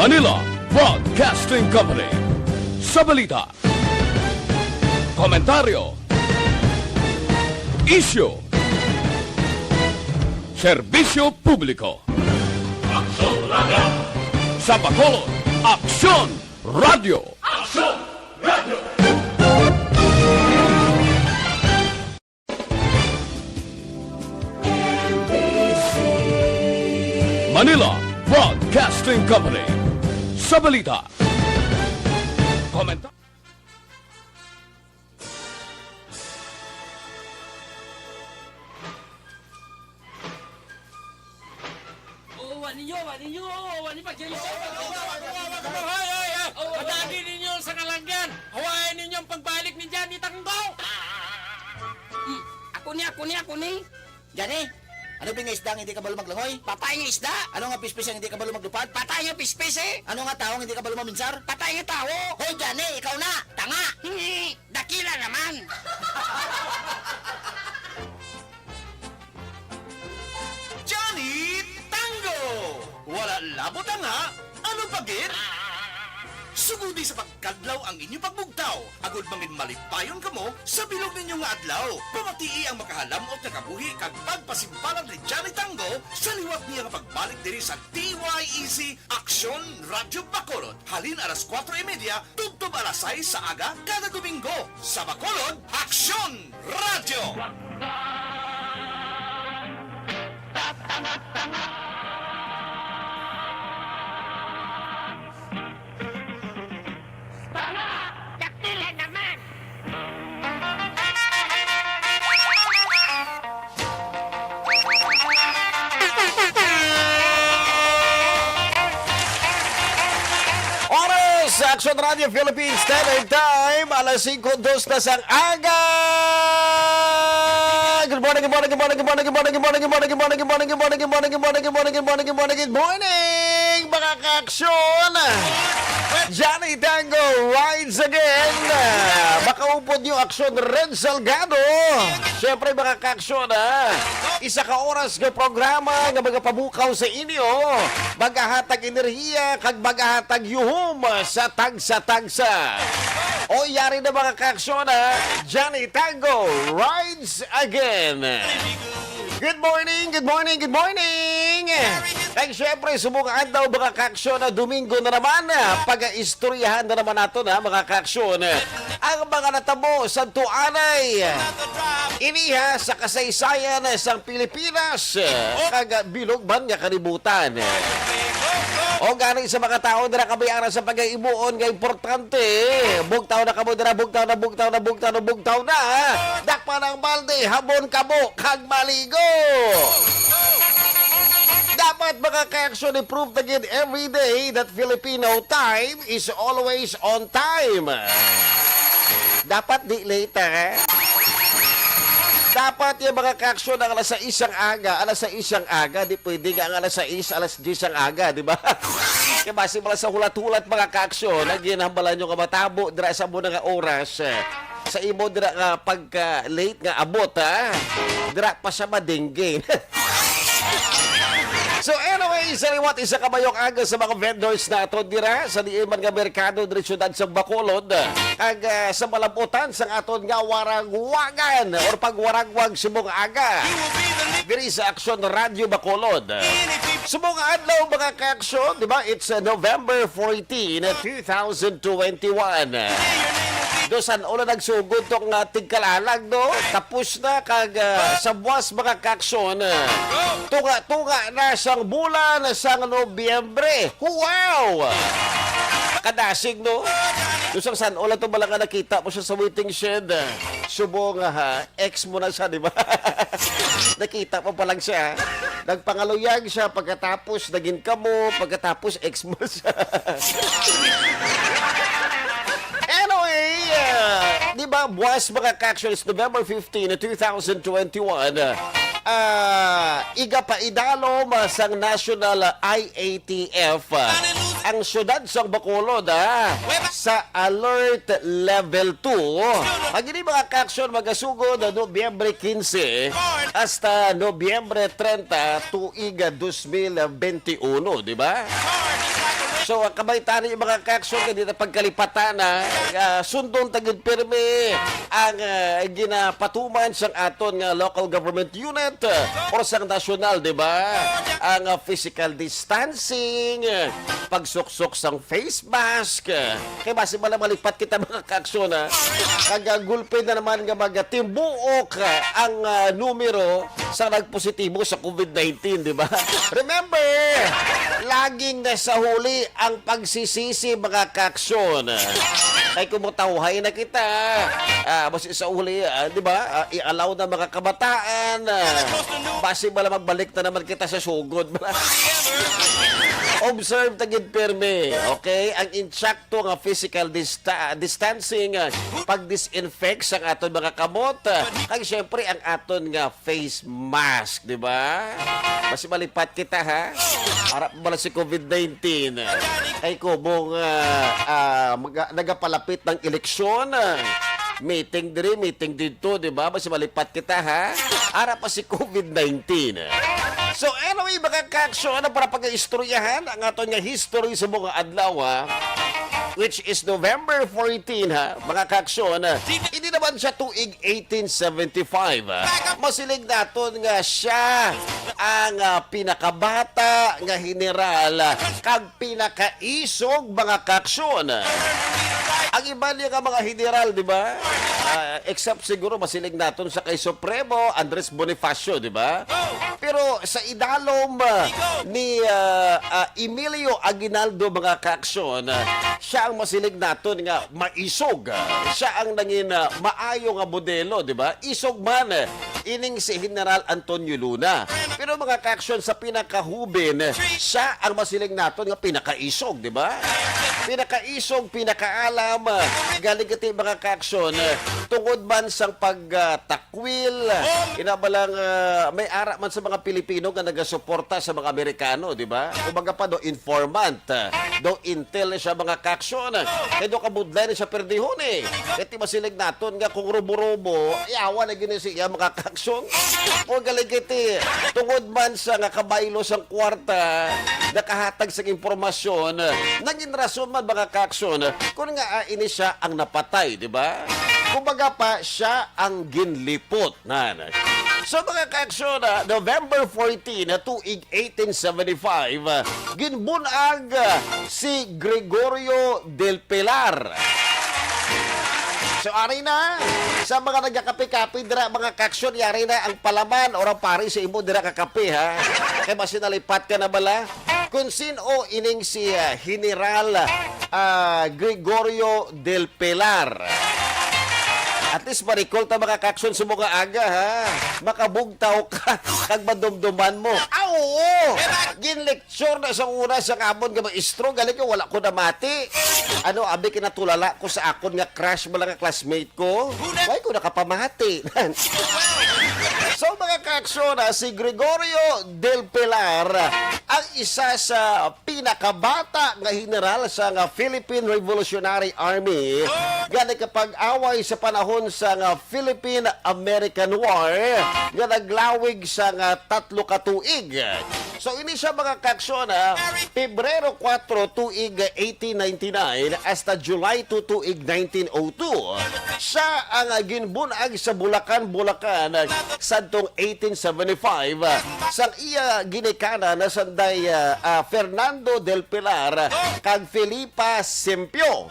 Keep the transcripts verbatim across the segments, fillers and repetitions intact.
Manila Broadcasting Company. Sa balita, komentaryo, isyu, serbisyo publiko. Aksyon Radio. Sa Bacolod, Aksyon Radio. Aksyon Radio. Manila Broadcasting Company. Sa balita, komenta- Oh, wa ninyo, wa ninyo, wa ni pagkilala. Hoy, hoy, hoy! Padagi ninyo sa kalanggan! Hawayan ninyo ang pagbalik ni Johnny Tanggo! Hmm, ako ni, ako ni, ako ni. Johnny, ano ba nga isda nga hindi kabalo maglangoy? Patay nga isda! Ano nga pispis nga hindi kabalo maglupad? Patay nga pispis, eh! Ano nga tawo nga hindi kabalo maminsar? Patay nga tawo! Hoy, Johnny, ikaw na! Tanga! Dakila naman! Johnny Tango! Wala labot ang ha? Ano pa gid? Sugodi sa pagkadlaw ang inyo pagbugtaw, agod mangin malipayon kamo sa bilog ninyo nga adlaw. Pamatii ang makahalam-ot nga kabuhi kag pagpasimpalag ni Johnny Tango sa liwat niya nga pagbalik diri sa D Y E C Aksyon Radyo Bacolod, halin alas kuwatro y media tubtob alas sais sa aga kada Domingo. Sa Bacolod, Aksyon Radyo! Tanga! Dakila naman! Oras sa Action Radio Philippines Standard Time, alas singko dos na sang aga. Good morning, good morning, good morning, good morning, good morning, good morning, good morning, good morning, good morning, good morning, good morning, good morning, good morning, good morning, good morning, good morning, mga ka-aksyon. Johnny Tango rides again. Makaupod niyo aksyon, Red Salgado. Siyempre, mga ka-aksyon, ha? Isa ka oras nga programa nga magapabukaw sa inyo, magahatag enerhiya, kag magahatag yuhom sa tagsa-tagsa. O, yari na, mga ka-aksyon, ha? Johnny Tango rides again. Good morning, good morning, good morning! Kag syempre, subong adlaw, mga ka-aksyon, na Domingo na naman, ah, pag-istoryahan na naman nato na, mga ka-aksyon, ang mga natabo sa tuanay. Iniha sa kasaysayan sang Pilipinas, kag bilog man nga kalibutan. O gani sa mga tawo dira, kabayaan sa pagaimuon nga importante. Bugtaw na kamo dira, bugtaw na, bugtaw na, bugtaw na, bugtaw na. Dakpan ang balde, habon kamo, kag maligo. Dapat, mga ka-aksyon, i-prove na gid every day that Filipino time is always on time. Dapat di late, ha? Dapat yung mga ka-aksyon ang alas sais ang aga, alas sais ang aga, di pwede nga ang alas sais, alas diyes ang aga, di ba? Kaya basi pala sa hulat-hulat, mga ka-aksyon, ang ginhambalan nyo nga matabo dira sa muna nga oras, eh, sa imo dira nga pagka-late nga abot, ha? Dira pa siya madingge. So anyway, sa liwat, isa ka mayong aga sa mga vendors nato dira sa diin man nga merkado diri siyudad sa Bacolod, kag, ah, sa malabutan sang aton nga waragwagan or pagwaragwag subong aga diri sa Aksyon Radio Bacolod. Subong adlaw, mga ka-aksyon, di ba? It's, uh, November fourteen, two thousand twenty-one. Do san-o na nagsugod tong, uh, tigkalalag, no? Tapos na kag, uh, sa buwas, mga ka-aksyon, uh, tunga-tunga na sang bulan sang Nobyembre. Wow! Kadasig, no? Do sang san-o lang to bala nga nakita mo siya sa waiting shed, uh, subong, uh, ha? Ex mo na siya, di ba? Nakita mo pa lang siya. Nagpangaluyag siya, pagkatapos naging kamo, pagkatapos ex mo siya. Anyway, ah, di ba, buwas, mga ka-aksyon, November fifteen, two thousand twenty-one, ah, igapaidalom sang National I A T F, ah, ang siyudad sang Bacolod, ah, sa Alert Level two. Ang ini, mga ka-aksyon, magasugod Nobyembre quince hasta Nobyembre treinta, tuig dos mil veintiuno, di ba? So, ah, kabay tani, mga kaaksyon, nga di na pagkalipatan, ah, ah, sundon ta gid pirmi ang, ah, ginapatuman sang aton nga local government unit, ah, or sang nasyonal, di ba? Ang, ah, physical distancing, ah, pagsuksok sang face mask, ah, kay basi bala malipat kita, mga kaaksyon, ah. Kag, ah, gulpe na naman nga magatimbuok, ah, ang, ah, numero sa nagpositibo sa COVID nineteen, di ba? Remember, laging nasa huli ang pagsisisi, mga kaaksyon. Kay kung motawhay na kita, ah, basi sa huli, ah, di ba? Ah, i-allow na mga kabataan. Ah, basi bala magbalik na naman kita sa sugod. Observe ta gid pirmi, okay? Ang insakto nga physical dista-, distancing, ah, pag-disinfect sang aton mga kamot, ah, kag syempre ang aton nga face mask, di ba? Basi malipat kita, ha? Ara pa bala si COVID nineteen. Kay kumo nga, ah, maga-, nagapalapit ng eleksyon, ah, meeting diri, meeting didto, di ba? Basi malipat kita, ha? Ara pa si COVID nineteen. So anyway, mga kaaksyon, ano, para pag-istoryahan ang aton nga history sa mga adlaw, ha? Which is November fourteen, ha, mga kaaksyon. Hindi naman siya tuig eighteen seventy-five, ah. Masiling naton nga siya ang, ah, pinakabata nga general, ah, kag pinakaisog, mga kaaksyon. Ang iba niya nga mga general, di ba? Ah, except siguro masiling naton sa kay Supremo Andres Bonifacio, di ba? Pero sa idalom, ah, ni, ah, ah, Emilio Aguinaldo, mga kaaksyon, ah, siya ang masiling naton nga maisog. Ah, siya ang nangin, ah, maayo nga modelo, di ba? Isog man, ah, ining si General Antonio Luna. Pero, mga kaaksyon, sa pinakahubin, siya ang masiling naton nga pinakaisog, di ba? Pinakaisog, pinakaalam, ah, galing kiti, mga kaaksyon, ah, tungod man sang pag, ah, takwil, ina ba lang, ah, may ara man sa mga Pilipino nga nagasuporta sa mga Amerikano, di ba? Kumbaga pa, do informant, ah, do intel siya, mga kaaksyon. Kay do kabudlay na siya perdihon, eh. Kay ti masiling naton nga kung rubo-rubo, yawa na gini siya, mga kaaksyon. O galing kay ti, tungod man sa nga kabaylo sang kwarta, nakahatag sang impormasyon, nangin rason man, mga kaaksyon, kung nga, ah, ini siya ang napatay, di ba? Kumbaga pa, siya ang ginlipot. Nan. So, mga kaaksyon, ah, November fourteen, ah, tuig eighteen seventy-five, ah, ginbunag, ah, si Gregorio del Pilar. So, ari na, sa mga nagakape-kape dira, mga kaaksyon, yari na ang palaman o ang pari sa imo dira ka kape, ha? Kay basi nalipat ka na bala? Kung sin-o ining si, ah, General, ah, Gregorio del Pilar. At least ma-recall ta, mga kaaksyon, sa mga aga, ha? Makabugtaw ka kag madumduman mo. Ah, oo! Ginlecture na sa una sa amon nga maestro, galing nga wala ko namati. Ano, abi, kinatulala ko sa akon nga crush mo lang nga classmate ko. Why ko nakapamati? So, mga kaaksyon, ah, si Gregorio del Pilar ang isa sa pinakabata nga general sa nga Philippine Revolutionary Army nga nakapag-away sa panahon sa nga Philippine-American War nga naglawig sa nga tatlo ka tuig. So, ini siya, mga kaaksyon, ha, Pebrero kuwatro, tuig eighteen ninety-nine, hasta July two, tuig nineteen oh two. Siya ang, ah, ginbunag sa Bulacan, Bulacan, ah, sadtong eighteen seventy-five, ah, sang iya ginikanan na sanday, ah, ah, Fernando del Pilar kag Felipa Simpio.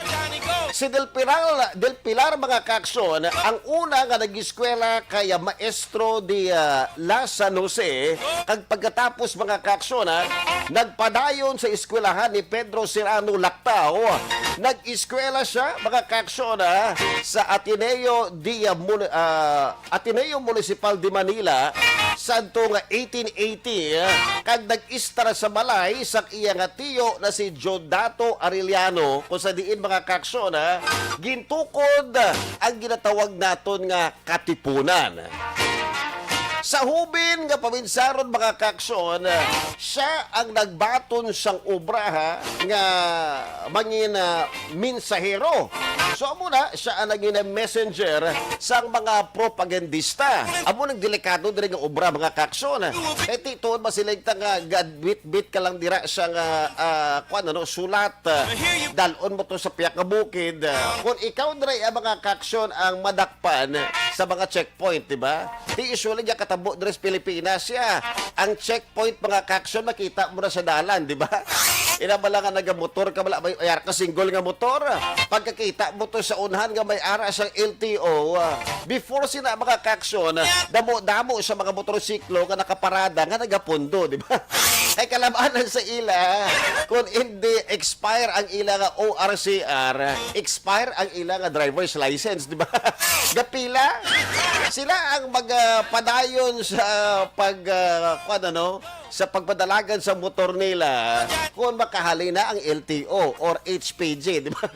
Si Del Pilar, Del Pilar, mga kaaksyon, ang una nga nag-eskwela kay, ah, Maestro de, ah, la San Jose, kag pagkatapos, mga kaaksyon, ha, nagpadayon sa eskwelahan ni Pedro Serrano Lactao. Nag-eskwela siya, mga kaaksyon, ha, sa Ateneo de, ah, Mun-, ah, Ateneo Municipal de Manila sadto nga eighteen eighty, kag nag-istar sa balay sa iya nga tiyo na si Diodato Arellano, kung sa diin, mga kaaksyon, ha, gintukod ang ginatawag naton nga Katipunan. Sa hubin nga paminsaron, mga kaaksyon, siya ang nagbaton sang obra, ha, nga mangin, ah, mensahero. So, amo na, siya ang naging messenger sang mga propagandista. Amo nang delikado diri nga obra, mga kaaksyon. Kay ti tuod ba sila ta nga gadbitbit ka lang dira sa nga, ah, kuwan, ano, sulat, ah, dalon mo to sa pihak nga bukid, ah, kung ikaw diri ang, mga kaaksyon, ang madakpan sa mga checkpoint, di ba? Ti usually nga katabo diri sa Pilipinas siya. Ang checkpoint, mga kaaksyon, makita mo na sa dalan, di ba? Ina bala nga nagamotor ka, bala may ayar ka single nga motor. Pagkakita mo to sa unhan nga may ara sang L T O, ah, before sina, mga kaaksyon, damo-damo sa mga motorsiklo nga nakaparada nga nagapundo, di ba? Ay kalabanan sa ila kung hindi expire ang ila nga O R C R, expire ang ila nga driver's license, di ba? Gapila sila ang magapadayon sa pag, ah, kuwan, ano, sa pagpadalagan sa motor nila kung makahalin na ang L T O or H P G, di ba?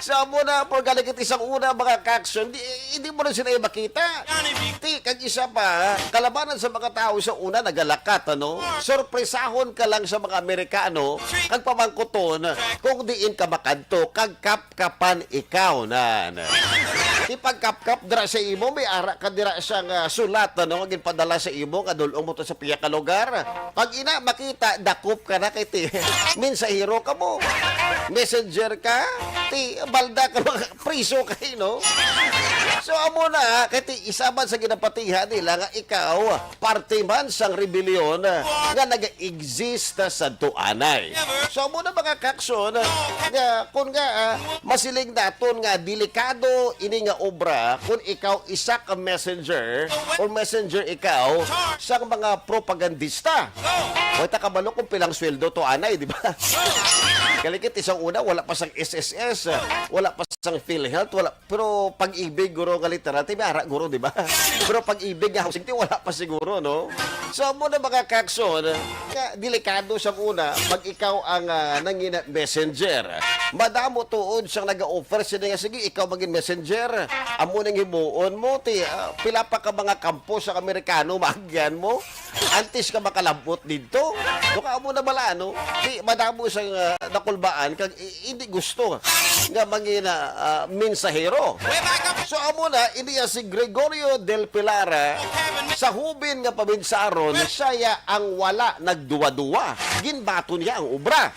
So, amo na, por galing iti sang una, mga kaaksyon, di, hindi mo na sila makita. Ti, kag isa pa, kalabanan sa mga tao sa una, nagalakat, ano? Sorpresahon ka lang sa mga Amerikano, kag pamangkuton kung diin ka makadto, kag kapkapan ikaw, nan. Ti pagkapkap dira sa imo, may ara ka dira sa nga sulat, ano, nga ginpadala sa imo, nga dul-ong mo to sa pihak nga lugar. Pag ina, makita, dakop ka na kay ti, mensahero ka mo. Messenger ka, ti, balda ka, mga priso ka, eh, no? So, amo na, kay ti, isa man sa ginapatihan nila nga ikaw, parte man sang rebellion nga nag-exist sa tuanay. So, amo na, mga kaaksyon, nga, kung nga, ah, masiling naton nga delikado ini nga obra, kung ikaw isa ka messenger or messenger ikaw sa mga propagandista. Wala ta kabalo kung pilang sweldo to anay, di ba? Kalikit isang una, wala pa sang S S S, wala pa sang PhilHealth, wala. Pero pag-ibig, guro, nga literal, ti may ara, guro, di ba? Pero pag-ibig nga housing, ti wala pa siguro, no? So, amo na, mga kaaksyon, nga delikado sa una, pag ikaw ang, ah, nangin messenger. Madamo tuod siyang nag-offer, sila nga, "Sige, ikaw magin messenger. Amo nang himuon mo, ti, ah, pila pa ka mga kampo sa Amerikano, maagyan mo. Antes ka makalabot dito." Duka mo na bala, no? Ti, madamo siyang, ah, nakulbaan, kag i-, hindi gusto nga mangin, ah, mensahero. So, amo na, ini ya si Gregorio del Pilar, ah, sa hubin nga paminsaron, siya ya ang wala nagduwa-duwa. Ginbaton niya ang obra.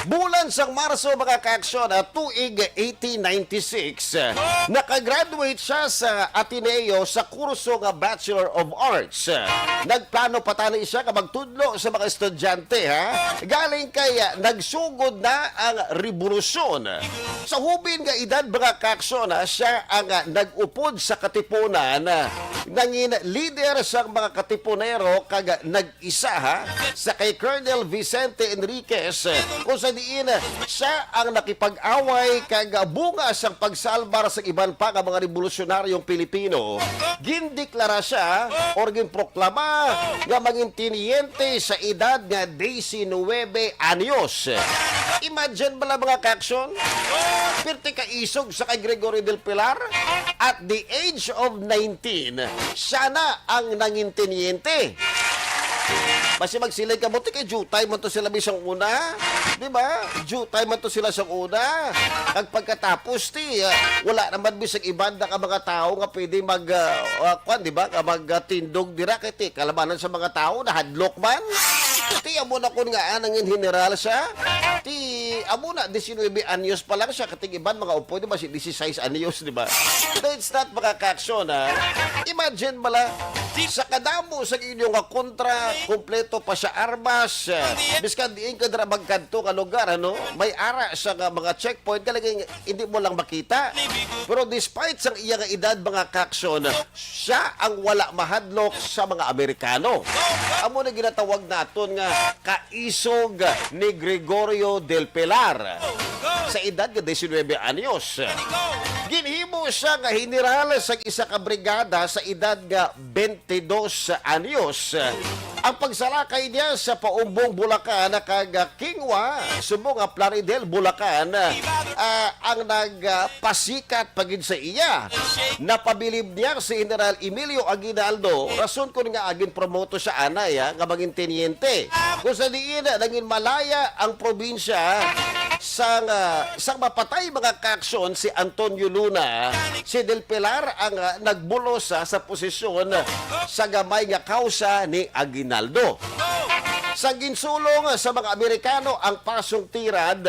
Bulan sang Marso, mga kaaksyon, ah, tuig eighteen ninety-six, ah, nakagraduate siya sa Ateneo sa kurso nga Bachelor of Arts. Nagplano pa tani siya nga magtudlo sa mga estudyante, ha? Galing kay, ah, nagsugod na ang rebolusyon. Sa hubin nga edad, mga kaaksyon, ha, siya ang, ah, nag-upod sa katipunan, ah, nangin lider sang mga katipunero kag nag-isa, ha, sa kay Colonel Vicente Enriquez, kung sa diin siya ang nakipag-away kag bunga sang pagsalbar sa iban pa nga mga rebolusyonaryong Pilipino. Gindeklara siya or ginproklama nga mangin teniyente sa edad nga diecinuebe anyos. Imagine bala, mga kaaksyon, pirti ka isog sa kay Gregorio del Pilar. At the age of nineteen, siya na ang nangin teniyente. Basi magsiling ka mo, ti kay jutay man to sila bisang una. Di ba? Jutay man to sila sa una. Kag pagkatapos, ti, ah, wala naman bisag iban na ka mga tao nga pwede mag, ah, ah, kwan, di ba? Nga magtindog dira kay ti, kalabanan sa mga tao, nahadlok man. Ti, amo na kun nga, ah, nangin general siya. Ti, amo na, diecinuebe anyos pa lang siya, katig iban, mga upo, di ba, si dieciséis anyos, di ba? So, it's not, mga kaaksyon, ha? Imagine bala, sa kadamo sa inyo nga kontra, kompleto pa siya armas, biskan diin ka dira magkadto nga lugar, ano? May ara siya nga mga checkpoint, talagang hindi mo lang makita. Pero despite sang iya nga edad, mga kaaksyon, siya ang wala mahadlok sa mga Amerikano. Amo na ginatawag naton nga kaisog ni Gregorio del Pilar. Sa edad nga diecinuebe anyos, ginhimo siya nga general sa isa ka brigada sa edad nga twenty-dos anyos. Ang pagsalakay niya sa Paumbong, Bulacan, kag, ah, Kingwa, subong nga Plaridel, Bulacan, ah, ang nagpasikat pa gid sa iya. Napabilib niya si General Emilio Aguinaldo, rason kon nga ginpromoto siya anay, ah, nga maging tenyente. Kung sa diin, nangin malaya ang probinsya sang, ah, sang mapatay, mga kaaksyon, si Antonio Luna, si Del Pilar ang, ah, nagbulos, ah, sa posisyon sa gamay nga kausa ni Aguinaldo. Sa ginsulong sa mga Amerikano ang pasong Tirad,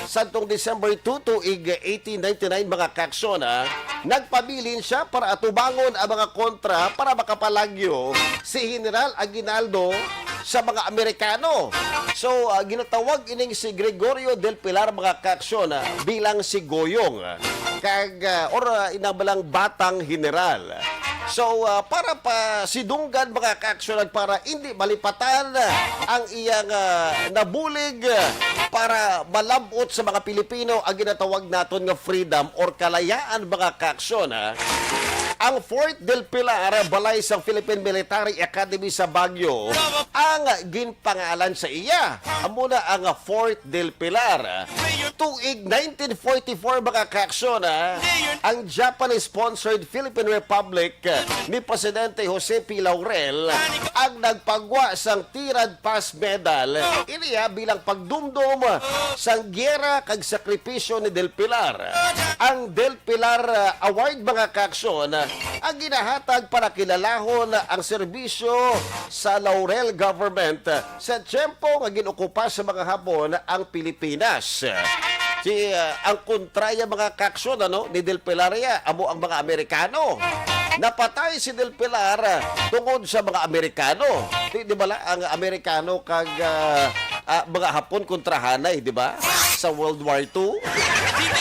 sadtong December two, tuig eighteen ninety-nine, mga kaaksyon, ah, nagpabilin siya para atubangon ang mga kontra para makapalagyo si General Aguinaldo sa mga Amerikano. So, ah, ginatawag ining si Gregorio del Pilar, mga kaaksyon, ah, bilang si Goyong, ah, kag, ah, or, ah, inabalang batang general. So, ah, para pa sidunggan, mga kaaksyon, para hindi malipatan, ah, ang iyang, ah, nabulig, ah, para malab-ot sa mga Pilipino ang ginatawag naton nga freedom or kalayaan, mga kaaksyon, ah. Ang Fort del Pilar, balay sang Philippine Military Academy sa Baguio, ang ginpangalan sa iya. Amo na ang Fort del Pilar. Tuig nineteen forty-four, mga kaaksyon, ah, ang Japanese-sponsored Philippine Republic ni Presidente Jose P. Laurel ang nagpagwa sang Tirad Pass Medal, iniya bilang pagdumdom sang giyera kag sakripisyo ni Del Pilar. Ang Del Pilar, ah, Award, mga kaaksyon, ang ginahatag para kilalahon ang serbisyo sa Laurel government sa tiyempo nga ginokupa sa mga Hapon ang Pilipinas. Si, ah, ang kontraya, mga kaaksyon, ano, ni Del Pilar, ya, amo ang mga Amerikano. Napatay si Del Pilar, ah, tungod sa mga Amerikano. Di, di bala ang Amerikano kag, ah, ah, mga Hapon kontrahanay, di ba? Sa World War Two.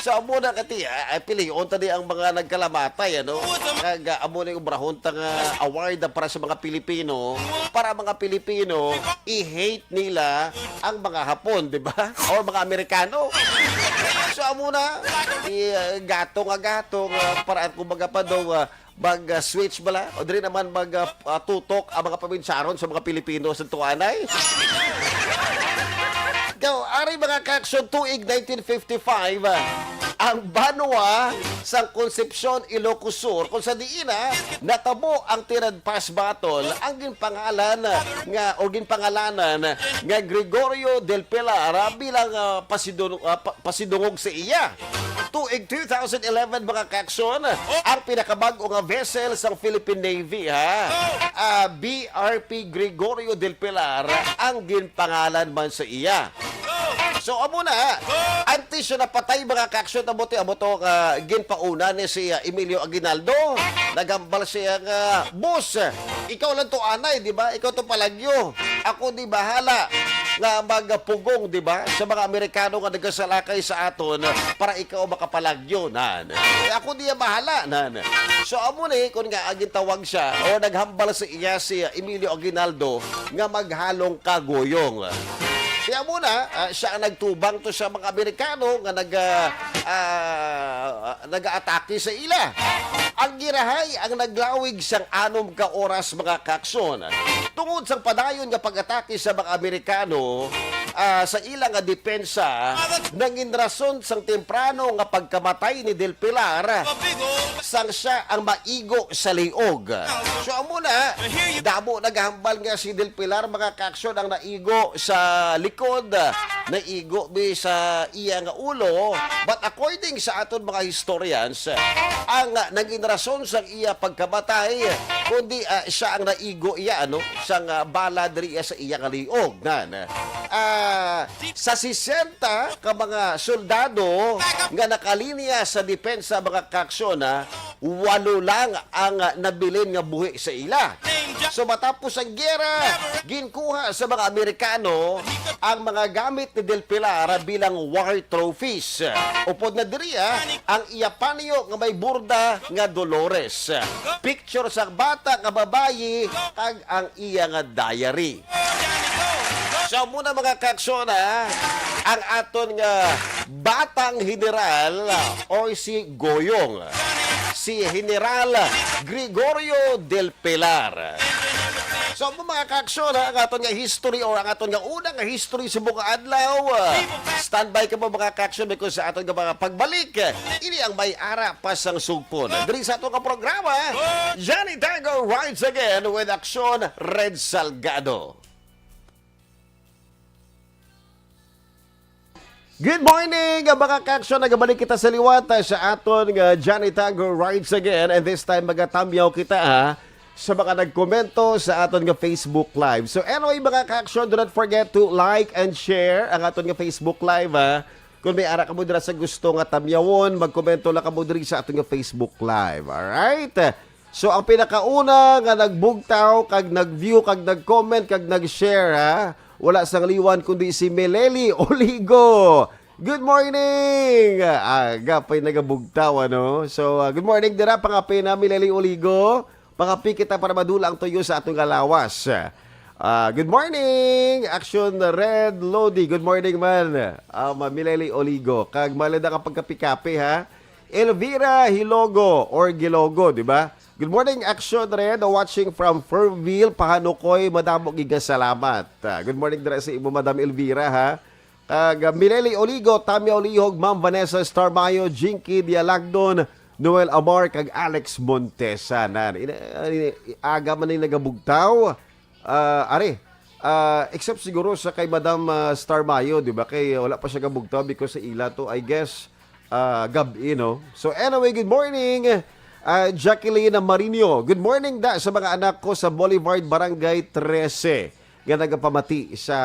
So, amo na kati, ah, ah, pilion ta di ang mga nagkalamatay, ano? Kag, ah, amo na yung obrahon ta nga award para sa mga Pilipino, para mga Pilipino, i-hate nila ang mga Hapon, di ba? Or mga Amerikano. So, amo na, i-, ah, gatong nga gatong, ah, para, kumbaga pa daw, ah, mag, ah, switch bala, o diri naman mag, ah, ah, tutok ang mga paminsyaron sa mga Pilipino sa tuanay. Ikaw, ari, mga kaaksyon, tuig nineteen fifty-five, ah, ang banwa sang Concepcion, Ilocos Sur, kung sa diin, ah, natabo ang Tirad Pass Battle, ang ginpangalan nga, o ginpangalanan nga Gregorio del Pilar, ah, bilang, ah, pasidun-, ah, pa-, pasidungog sa iya. Tuig two thousand eleven, mga kaaksyon, ang pinakabag-o nga vessel sang Philippine Navy, ha? Ah, B R P Gregorio del Pilar ang ginpangalan man sa iya. So, amo na, antes siya napatay, mga kaaksyon, amo to, amo to, ah, ginpauna ni si, ah, Emilio Aguinaldo. Naghambal siya nga, "Boss, ikaw lang to anay, di ba? Ikaw to palagyo. Ako di bahala nga magpugong, di ba, sa mga Amerikano nga nagasalakay sa aton para ikaw makapalagyo, nan. Eh, ako diya bahala, nan." So, amo ni, kun nga, ang gintawag siya, o naghambal sa iya si Emilio Aguinaldo nga maghalong kaguyong. Kaya mo na, ah, siya ang nagtubang to sa mga Amerikano nga nag, ah, ah, nag-aatake sa ila. Ang girahay ang naglawig sang anom ka oras, mga kaaksyon. Tungod sang padayon nga pag-atake sa mga Amerikano, ah, sa ila nga depensa, nangin rason sang temprano nga pagkamatay ni Del Pilar sang siya ang maigo sa liog. So, amo na, damo nagahambal nga si Del Pilar, mga kaaksyon, ang naigo sa likod, naigo bi sa iya nga ulo. But according sa aton mga historians, ang nangin rason sa iya pagkamatay, kundi, ah, siya ang naigo iya, ano, sang, ah, bala diri sa iya nga liog. Nan, ah, sa sesenta ka mga soldado nga nakalinya sa depensa, mga kaaksyon, ah, walo lang ang nabilin nga buhi sa ila. So, matapos ang giyera, ginkuha sa mga Amerikano ang mga gamit ni Del Pilar bilang war trophies. Upod na diri, ah, ang iya panyo nga may burda nga Dolores, picture sa bata nga babayi, kag ang iya nga diary. So, muna, mga kaaksyon, ha, ang aton nga batang general, or si Goyong, si General Gregorio del Pilar. Amo, mga kaaksyon, ha, ang aton nga history or ang aton nga una nga history sa buong adlaw. Ah, standby ka mo, mga kaaksyon, because sa aton nga mga pagbalik, eh, ini ang may ara pa sang sugpon. Diri sa aton nga programa, Johnny Tango rides again with Aksyon Red Salgado. Good morning, ah, mga kaaksyon. Nagabalik kita sa liwat, ah, sa aton nga Johnny Tango Rides Again. And this time, magatamyaw kita, ha, sa mga nagkomento sa aton nga Facebook Live. So anyway, mga kaaksyon, do not forget to like and share ang aton nga Facebook Live, ha. Kung may ara kamo dira sa gusto nga tamyawon, magkomento lang kamo diri sa aton nga Facebook Live. Alright? So, ang pinakauna nga nagbugtaw, kag nag-view, kag nag-comment, kag nag-share, ha? Wala sang liwan kundi si Mileli Oligo. Good morning! Aga pa'y nagabugtaw, ano? So, ah, good morning dira, pangapi na, Mileli Oligo. Pangapi kita para madula ang tuyo sa aton nga lawas. Ah, good morning, Action Red Lodi. Good morning man, ah, Ma Mileli Oligo. Kag maleda ka pagkapi-kapi, ha? Elvira Hilogo or Gilogo, di ba? Good morning, Action Red, watching from Fernville, Pahanukoy. Madamo gid nga salamat. Ah, good morning dira sa imo, Madam Elvira, ha? Kag, ah, Mileli Oligo, Tamia Olihog, Ma'am Vanessa Starmayo, Jinky Dialagdon, Noel Amar, kag Alex Montesa. Nan, ina-, ina-, aga man ni nagabugtaw. Ah, are, ah, except siguro sa kay Madam, ah, Starmayo, di ba? Kay wala pa siya gabugtaw because sa ila to, I guess, ah, gab-i, no? So anyway, good morning, ah, Jacqueline Marino. Good morning da sa mga anak ko sa Boulevard, Barangay trese, nga nagapamati sa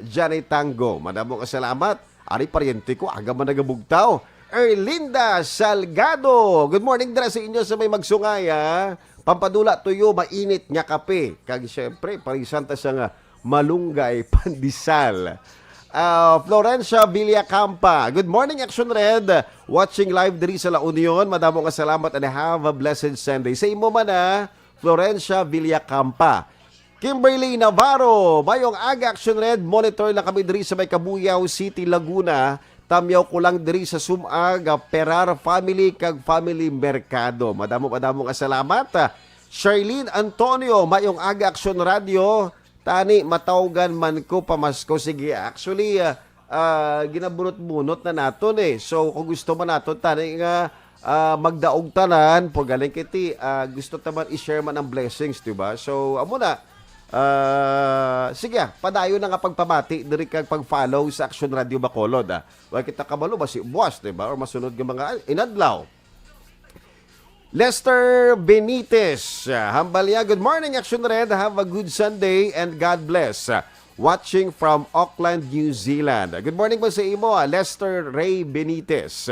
Johnny Tango. Madamo nga salamat. Ari, paryente ko, aga man nagabugtaw. Erlinda Salgado. Good morning dira sa inyo sa may magsungay, ha? Pampadula tuyo, mainit nga kape. Kag siyempre, parisan ta siya nga malunggay, pandesal. Ah, Florencia Villacampa. Good morning, Action Red. Watching live diri sa La Union. Madamo nga salamat and have a blessed Sunday. Sa imo man, ah, Florencia Villacampa. Kimberly Navarro, mayong aga, Action Red. Monitor lang kami diri sa may Cabuyao City, Laguna. Tamyaw ko lang diri sa Sumag, ah, Perar family kag family Mercado. Madamo, madamo nga salamat. Ah, Charlene Antonio, mayong aga, Action Radio. Tani, matawgan man ko pamasko. Sige, actually, ah, ah, ginabunot-bunot na naton eh. So, kung gusto man naton, tani nga, ah, magdaog tanan, po galing kiti, ah, gusto ta man i-share man ang blessings, di ba? So, amo na. Ah, sige, ah, padayon na nga pagpamati diri kag pag-follow sa Action Radio Bacolod, ah. Wa kita kabalo, basi buwas, di ba? Or masunod nga mga inadlaw. Lester Benitez, ah, hambal niya, "Good morning, Action Red. Have a good Sunday and God bless. Ah, watching from Auckland, New Zealand." Good morning po sa imo, ah, Lester Ray Benitez.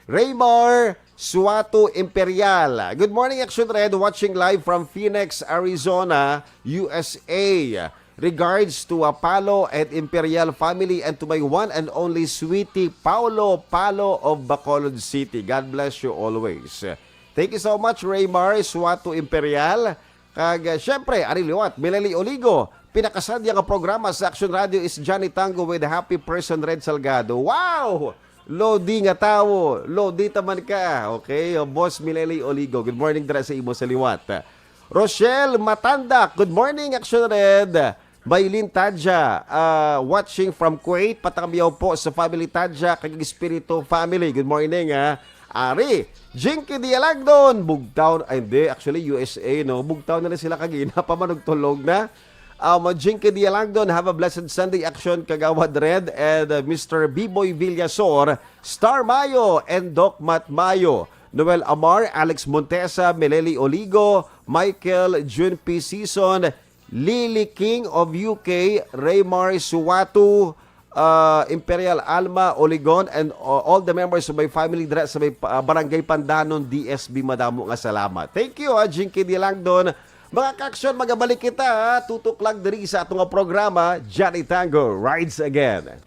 Raymar Suato Imperial. "Good morning, Action Red. Watching live from Phoenix, Arizona, U S A. Regards to Apollo and Imperial family and to my one and only sweetie, Paulo Palo of Bacolod City. God bless you always." Thank you so much, Raymar Suato Imperial. Kag, uh, syempre, ari liwat, Mileli Oligo. Pinakasadya nga programa sa Action Radio is Johnny Tango with Happy Person Red Salgado. Wow! Lodi nga tawo, Lodi taman ka. Okay, uh, Boss Mileli Oligo. Good morning dira sa imo sa liwat. Rochelle Matandak, good morning, Action Red. Maylin Tadja, ah, watching from Kuwait, patamyaw po sa family Tadja, kag Espiritu family. Good morning, ha. Ari, Jinky Dialagdon, Bugtaw, ay, hindi, actually, U S A, no? Bugtaw na na sila kagina, pa man og tulog na. Um, Jinky Dialagdon, have a blessed Sunday, Action Kagawad Red, and, uh, Mister Biboy Villasor, Star Mayo, and Doc Matt Mayo, Noel Amar, Alex Montesa, Meleli Oligo, Michael Jun P. Season, Lily King of U K, Raymar Suwatu, uh, Imperial Alma Oligon, and, uh, all the members of my family dira sa may, uh, Barangay Pandanon, D S B. Madamo nga salamat. Thank you, ah, Jinky Dilangdon. Mga kaaksyon, magabalik kita, ah, tutok lang diri sa atong programa, Johnny Tango Rides Again.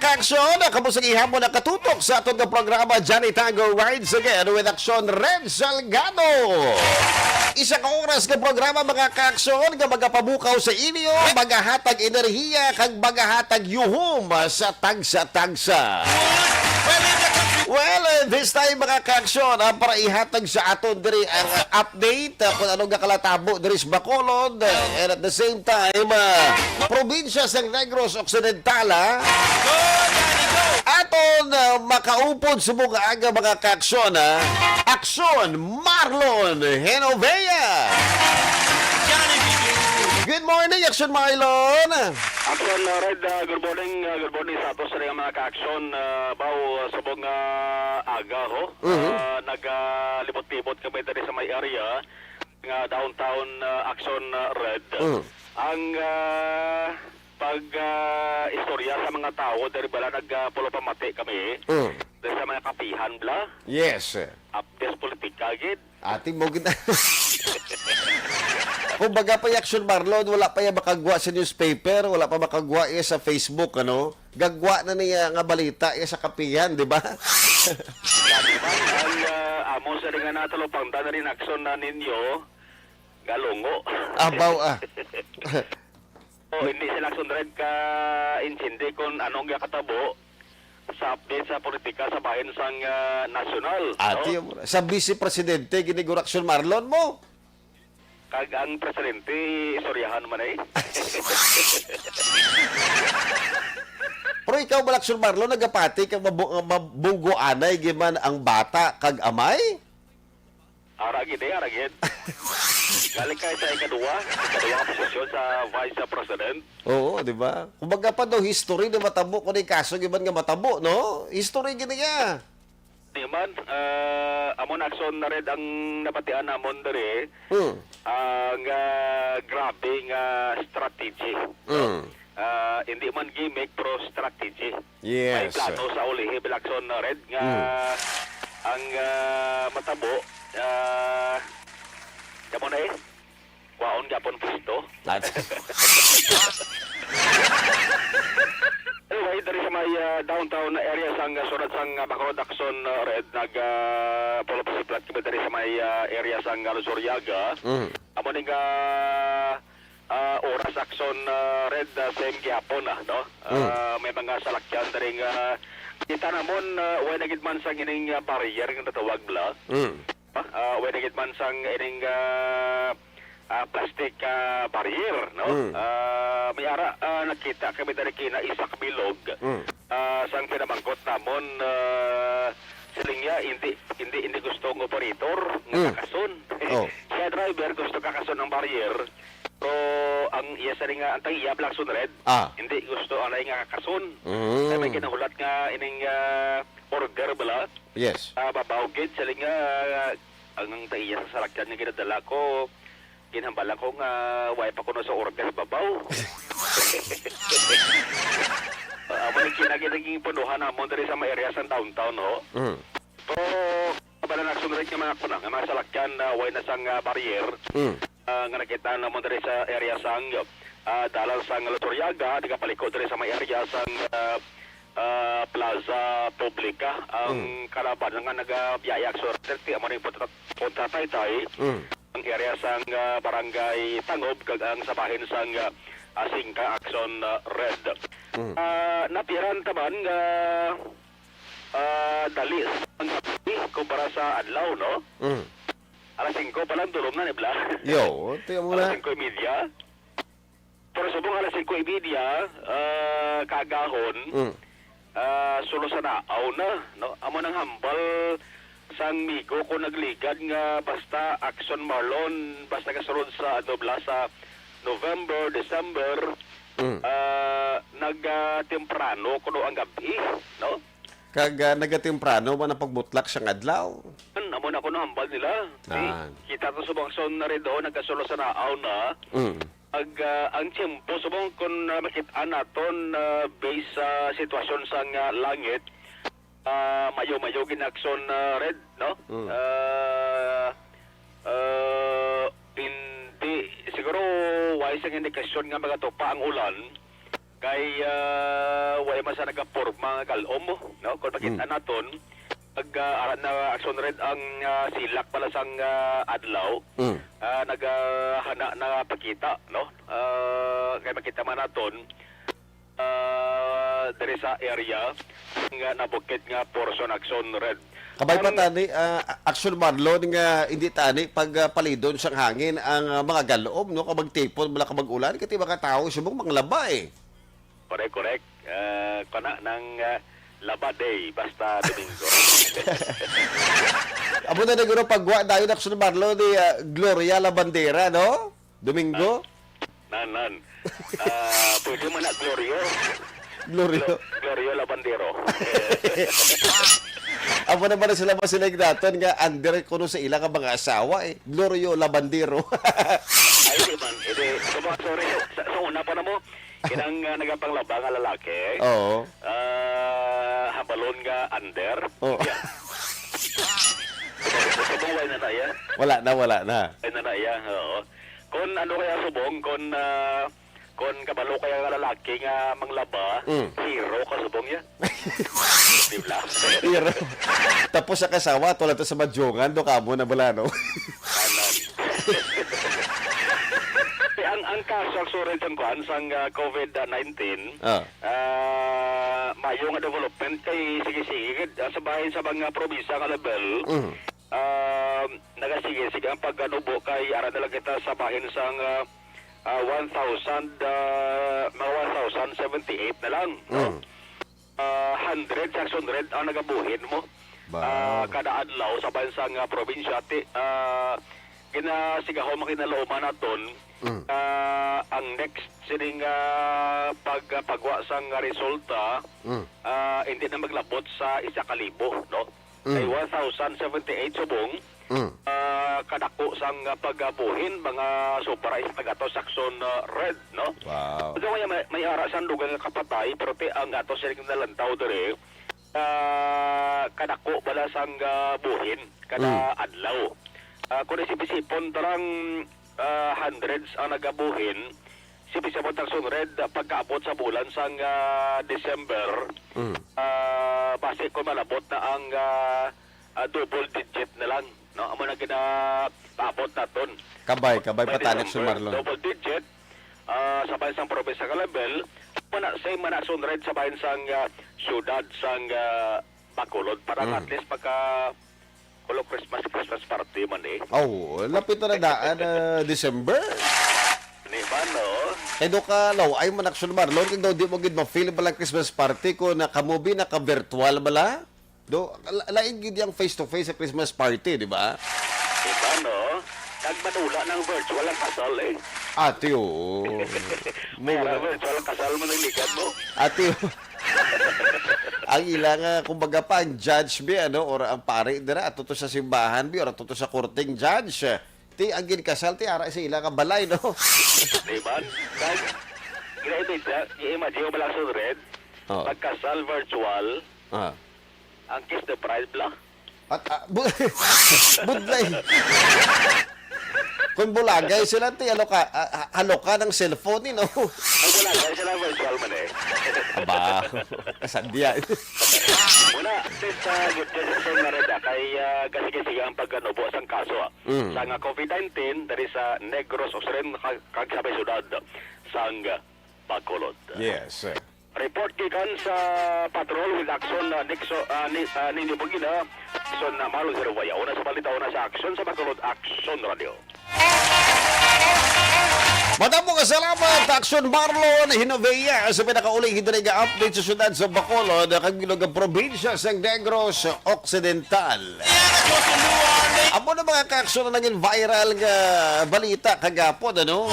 Action, kamusta gihapon nakatutok sa aton nga programa, Johnny Tango rides again with Action Red Salgado. Isa ka oras nga programa, mga ka-action, nga magapabukaw sa inyo, magahatag enerhiya, kag magahatag yuhom sa tagsa-tagsa. Well, uh, this time, mga ka-action, ah, para ihatag sa aton diri ang, ah, update, ah, kung ano nga kalatabo diri sa Bacolod, ah, and at the same time, ah, probinsya sang Negros Occidental, ah. Aton, ah, makaupod subong nga aga, mga ka-action, ah. Action, Marlon Genovea. Good morning, Action Marlon. Action, uh, Red, uh, good morning, uh, good morning sa ato sa mga ka-action, uh, baw, uh, subong nga aga, ho. Mhm. Uh, nagalibot-libot kami diri sa may area nga downtown, uh, Action, uh, Red. Mhm. Ang, uh, pag, uh, istorya sa mga tao, diri bala nag, uh, pulo pamati kami. Mhm. Diri sa mga kapihan, bla? Yes. Update politika, gid. Ati mo gid. Kumbaga pa, Action Marlon, wala pa iya makagwa sa newspaper, wala pa makagwa iya sa Facebook, ano? Gagwa na niya nga balita iya sa kapihan, di ba? Dati man, ang, ah, amo sa rin nga natalupangtan na rin aksyon na ninyo, galungo. Abaw, ah. O, hindi sila sunod ka-intindi kung anong gakatabo sa update sa politika sa bahin sang, ah, nasyonal, no? Ati, sa Vice Presidente, gini guro Action Marlon mo. Kag ang presidente, istoryahan man, eh. Pero ikaw, Action Marlon, nagapati kag mabu-, mabugo anay giman ang bata kag amay? Ara gid, eh, ara gid. Galing ka sa ikaduwa, ikaduwa nga posisyon sa Vice President. Oo, di ba? Kumbaga pa daw history na matabo ko na yung kaso, giban nga matabo, no? History gini niya. Di man, ah, amo na aksyon na rin ang nabatian namon diri. Hmm. Ang, ah, grabe nga strategy, no? Hmm. Ah, hindi man gimmick, pero strategy. May Yes. plano sa ulihi, Blackson, Red, nga Mm. ang, ah, matabo, ah, kamo na eh, kwaon gyapon pusto. At Anyway, diri sa may, ah, downtown area sang, ah, surat sang, ah, Bacolod Action, ah, Red, nag, ah, pulo pa si plat kami diri sa may, ah, area sang, ah, Luzuriaga. Mm. Amo ni nga ah, oras action, ah, Red, ah, same gihapon, ah, no? Mm. Ah, may mga salakyan diri nga kita namon, ah, way na gid man sang ining, ah, barrier nga natawag bala. Mm. Ah, ah, way na gid man sang ining, ah, ah, plastic, ah, barrier, no? Mm. Ah, may ara, ah, nakita kami diri kina Isak Bilog. Mm. Ah, sang pinamangkot namon, ah, siling niya, hindi, hindi, hindi gusto ang operator nga Mm. kakason. Oh. Siya driver, gusto kakason ang barrier. Pero ang iya sa nga, ang tag-iya Blackson Red, Ah. hindi gusto ang lain nga kakason. Mm. Kaya may ginahulat nga ining, ah, order bala. Yes. Ah, babaw gid, sa nga, ah, ang, ang tag-iya sa salakyan nga ginadala ko, ginhambala ko nga, way pa kuno sa order babaw. Ah, amo ni kinagi naging punuhan namon diri sa mga area sa downtown, ho. Mm. So, bala nagsunod nga mga kuna, nga mga salakyan na way na sang, ah, barrier, Mm. ah, nga nakita namon diri sa area sang, ah, dalan sang Luzuriaga, nagapaliko diri sa may area sang, ah, ah, Plaza Publica. Ang Mm. kalaban nga nagabiyayak sa Duterte, amo ni Punta, Punta Taytay, Mm. ang area sang, ah, Barangay Tangob, kag ang sa bahin sang, ah, ah, Singka Action, ah, Red. Mm. Ah, napiran taman nga ah, dali ang gabi kumpara sa adlaw, no? Mm. Alas singko pa lang, dulom na, ni bala. Yo, tiyan mo Alas na. singko y media. Pero subong alas singko y media, ah, kaagahon, Mm. ah, sulo sa naaw na, no? Amo nang hambal sang migo ko nagligad nga basta Action Marlon, basta kasulod sa, ano, bala sa November, December, Mm. ah, nag, ah, temprano kuno ang gabi, no? Kag, ah, nagatemprano man ang pagbutlak sang adlaw. An, amo na kuno hambal nila. Ah. Di, kita to sa mga sound na rin doon, nagkasulo sa naaw na. Mm. Ag, ah, ang tiyempo, subong kung, ah, makit-an naton, ah, based sa sitwasyon sang, ah, langit, ah, mayo-mayo ginakson, ah, Red, no? Mm. Ah, ah, hindi, siguro, wala sang indikasyon nga magatupa ang ulan. Kay, ah, way man sa nagaporma nga galom, no? Kung makita Mm. naton, pag, ah, ara na action red ang, ah, silak pala sang, ah, adlaw, Mm. ah, nagahana na pakita, no? Ah, kay makita man naton, ah, diri sa area nga nabukid nga portion action red. Kabay pa Ang tani, ah, Action Marlon, nga hindi tani pag, ah, palidon sang hangin ang, ah, mga galom, no? Kag magtipon, wala ka mag-ulan, kay ti mga tawo subong manglaba, eh. Correct, correct. Ah, kana nang, ah, Laba Day, basta Domingo. Amo na naguro pagwa dayon, Action Marlon, ni, ah, Gloria Labandera, no? Domingo? Nan, nan. Ah, pwede man na Glorio. Glorio. Glo-, Glorio Labandero. Amo na ba na sila masiling naton nga under kuno sa ila nga mga asawa, eh? Glorio Labandero. Ay, di man. Hindi. Sa mga, sorry. Sa, sa una pa na mo, kinang, ah, nagapanglaba nga lalaki. Oo. Ah, habalon nga under. Oo. Yeah. Sa buhay na na, yeah. Wala na, wala na. Ay, na na, yeah. Oo. Kon ano kaya subong, kon, ah, kon kabalo kaya nga lalaki nga manglaba, Mm. hero ka subong ya. Di ba? Hero. Tapos sa kasawa, tulad to sa Madjungan, do kamo na bala, no? Anan. Ang, ang kaso, actually, sang kuan, sang, ah, COVID nineteen, Ah. ah, mayo nga development kay sige-sige gid, ah, sa bahin sa mga probinsya nga level. Mm. Ah, nagasige-sige ang pagkanubo kay ara na lang kita sa bahin sang, ah, ah, one thousand, ah, mga one thousand seventy-eight na lang, no? Mm. Ah, hundred, sa hundred ang nagabuhin mo. Ba? Ah, kada adlaw sa bahin sang, ah, probinsya, ti, ah, ginasigahon, makinalauman naton, Mm. ah, ang next sining, ah, pag-, pagwa sang resulta, Mm. ah, hindi na maglabot sa isa ka libo, no? Mm. Kay one thousand seventy-eight subong, Mm. ah, kadako sang, ah, pagabuhin, mga sobra isa ka gatos action, ah, red, no? Wow. Ikaw kaya may, may ara sang dugang nga kapatay, pero ti ang ato sining nalantaw diri, ah, kadako bala sang, ah, buhin kada Mm. adlaw. Ah, kung isip-isipon, tarang, ah, hundreds ang nagabuhin, si Bisabot ang sunred, ah, pagkaabot sa bulan sang, ah, December, Mm. ah, basi kung malabot na ang, ah, ah, double digit na lang, no? Amo na ginapaabot naton. Kabay, kabay By pa tani, December, Sir Marlon. Double digit, ah, sa bahin sang probinsya nga level, mana, same man na sunred sa bahin sang, ah, syudad sang, ah, Bacolod. Para Mm. at least pagka kulo Christmas, Christmas party man eh. Oh, lapit na na daan, ah, December. Di ba, no? Kay do ka law-ay man, Action Marlon, kay daw di mo gid ma-feel bala Christmas party kung naka-movie, naka-virtual bala. Do, la-, lain gid yang face-to-face sa Christmas party, di ba? Di ba, no? Kag madula ng virtual ang kasal eh. Ate, oo. May Mura. Virtual kasal man ang likat mo. Ate, oo. Ang ila nga, kumbaga pa, ang judge, bi, ano, or ang pari dira, ato to sa simbahan, bi, or ato to sa korteng judge. Ti, ang ginkasal, ti, ara sa ila nga balay, no? Di ba? Kag, i-imagine, i-imagine mo lang sa red, Oo. Pagkasal virtual, Ah. ang kiss the bride bla. At, ah, bu-, budlay. Kung bulagay sila, ti, haloka, ah, ah, haloka ng cellphone, eh, no? Ang bulagay sila virtual man eh. Aba, kasadya. Muna, this, uh, good decision na rin, ah, kay, ah, gasige-sige ang pagkanubo sang kaso, ah. Mm. Sang, ah, COVID nineteen, diri sa Negros Occidental, kag, kag sa may syudad, sang, ah, Bacolod. Yes. Report gikan sa Patrol with Action, uh, Nixon, uh, ni, uh, Nini Bugina, Action na Marlon Hervaya. Una sa balita, una sa Action sa Bacolod, Action Radio. Madamo nga salamat, Action Marlon Hinovea, sa pinakauling hidali nga update sa syudad sa Bacolod, kag bilog nga probinsya sa Negros Occidental. Amo na, mga ka-Action, ang naging viral nga balita kagapon, ano?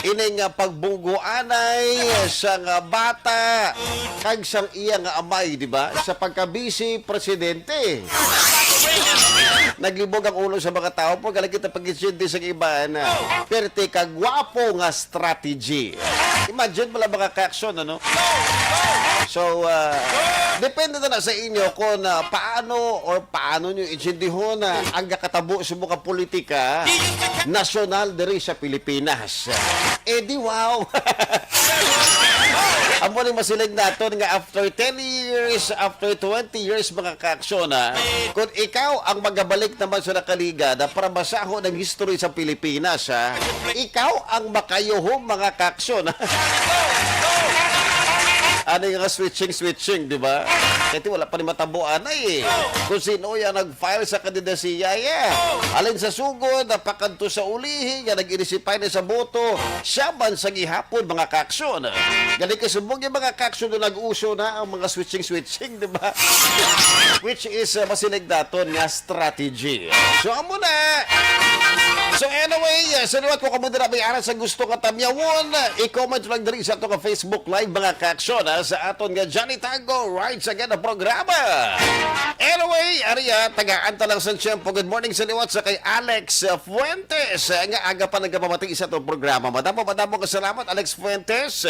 Ining, ah, pagbunggoanay sang, ah, bata kag sang iya nga amay, di ba? Sa pagka-vice presidente. Naglibog ang ulo sa mga tao po, kala kita pag-insidente sa iban, ah, perte ka gwapo nga strategy. Imagine mo lang, mga ka-Action, ano? So, ah, depende na lang sa inyo kung, ah, paano or paano nyo intindihon, ah, ang nakatabo sa mga politika nasyonal diri sa Pilipinas. Eh, di wow! Amo ni masiling naton nga after ten years, after twenty years, mga kaaksyon, ha? Kung ikaw ang magabalik naman sa nakaligad, ha, para masahon ang history sa Pilipinas, ha? Ikaw ang makayuhom, mga kaaksyon, ha? Ano nga switching-switching, di ba? Kasi wala pa ni matabuan ay eh. Kung sino yung nag-file sa kandidasiya, yeah. Alin sa sugod, pakadto sa ulihi, nga nag-inisipay na sa boto, siya man sa gihapon, mga kaaksyon. Gani kay subong yung mga kaaksyon na nag-uso na ang mga switching-switching, di ba? Which is uh, masilig daton nga strategy. So, amo na. So, anyway, uh, sa liwat ko kamo dira may aras sa gusto nga tamyawon, i-comment lang diri sa ato nga Facebook Live, mga kaaksyon, ha, sa aton nga Johnny Tango Rides Again na programa. Anyway, ari, ah, tagaan ta lang sa tiyempo. Good morning sa liwat sa kay Alex, uh, Fuentes, uh, nga aga pa nagapamati sa atong programa. Madamo, madamo nga salamat, Alex Fuentes.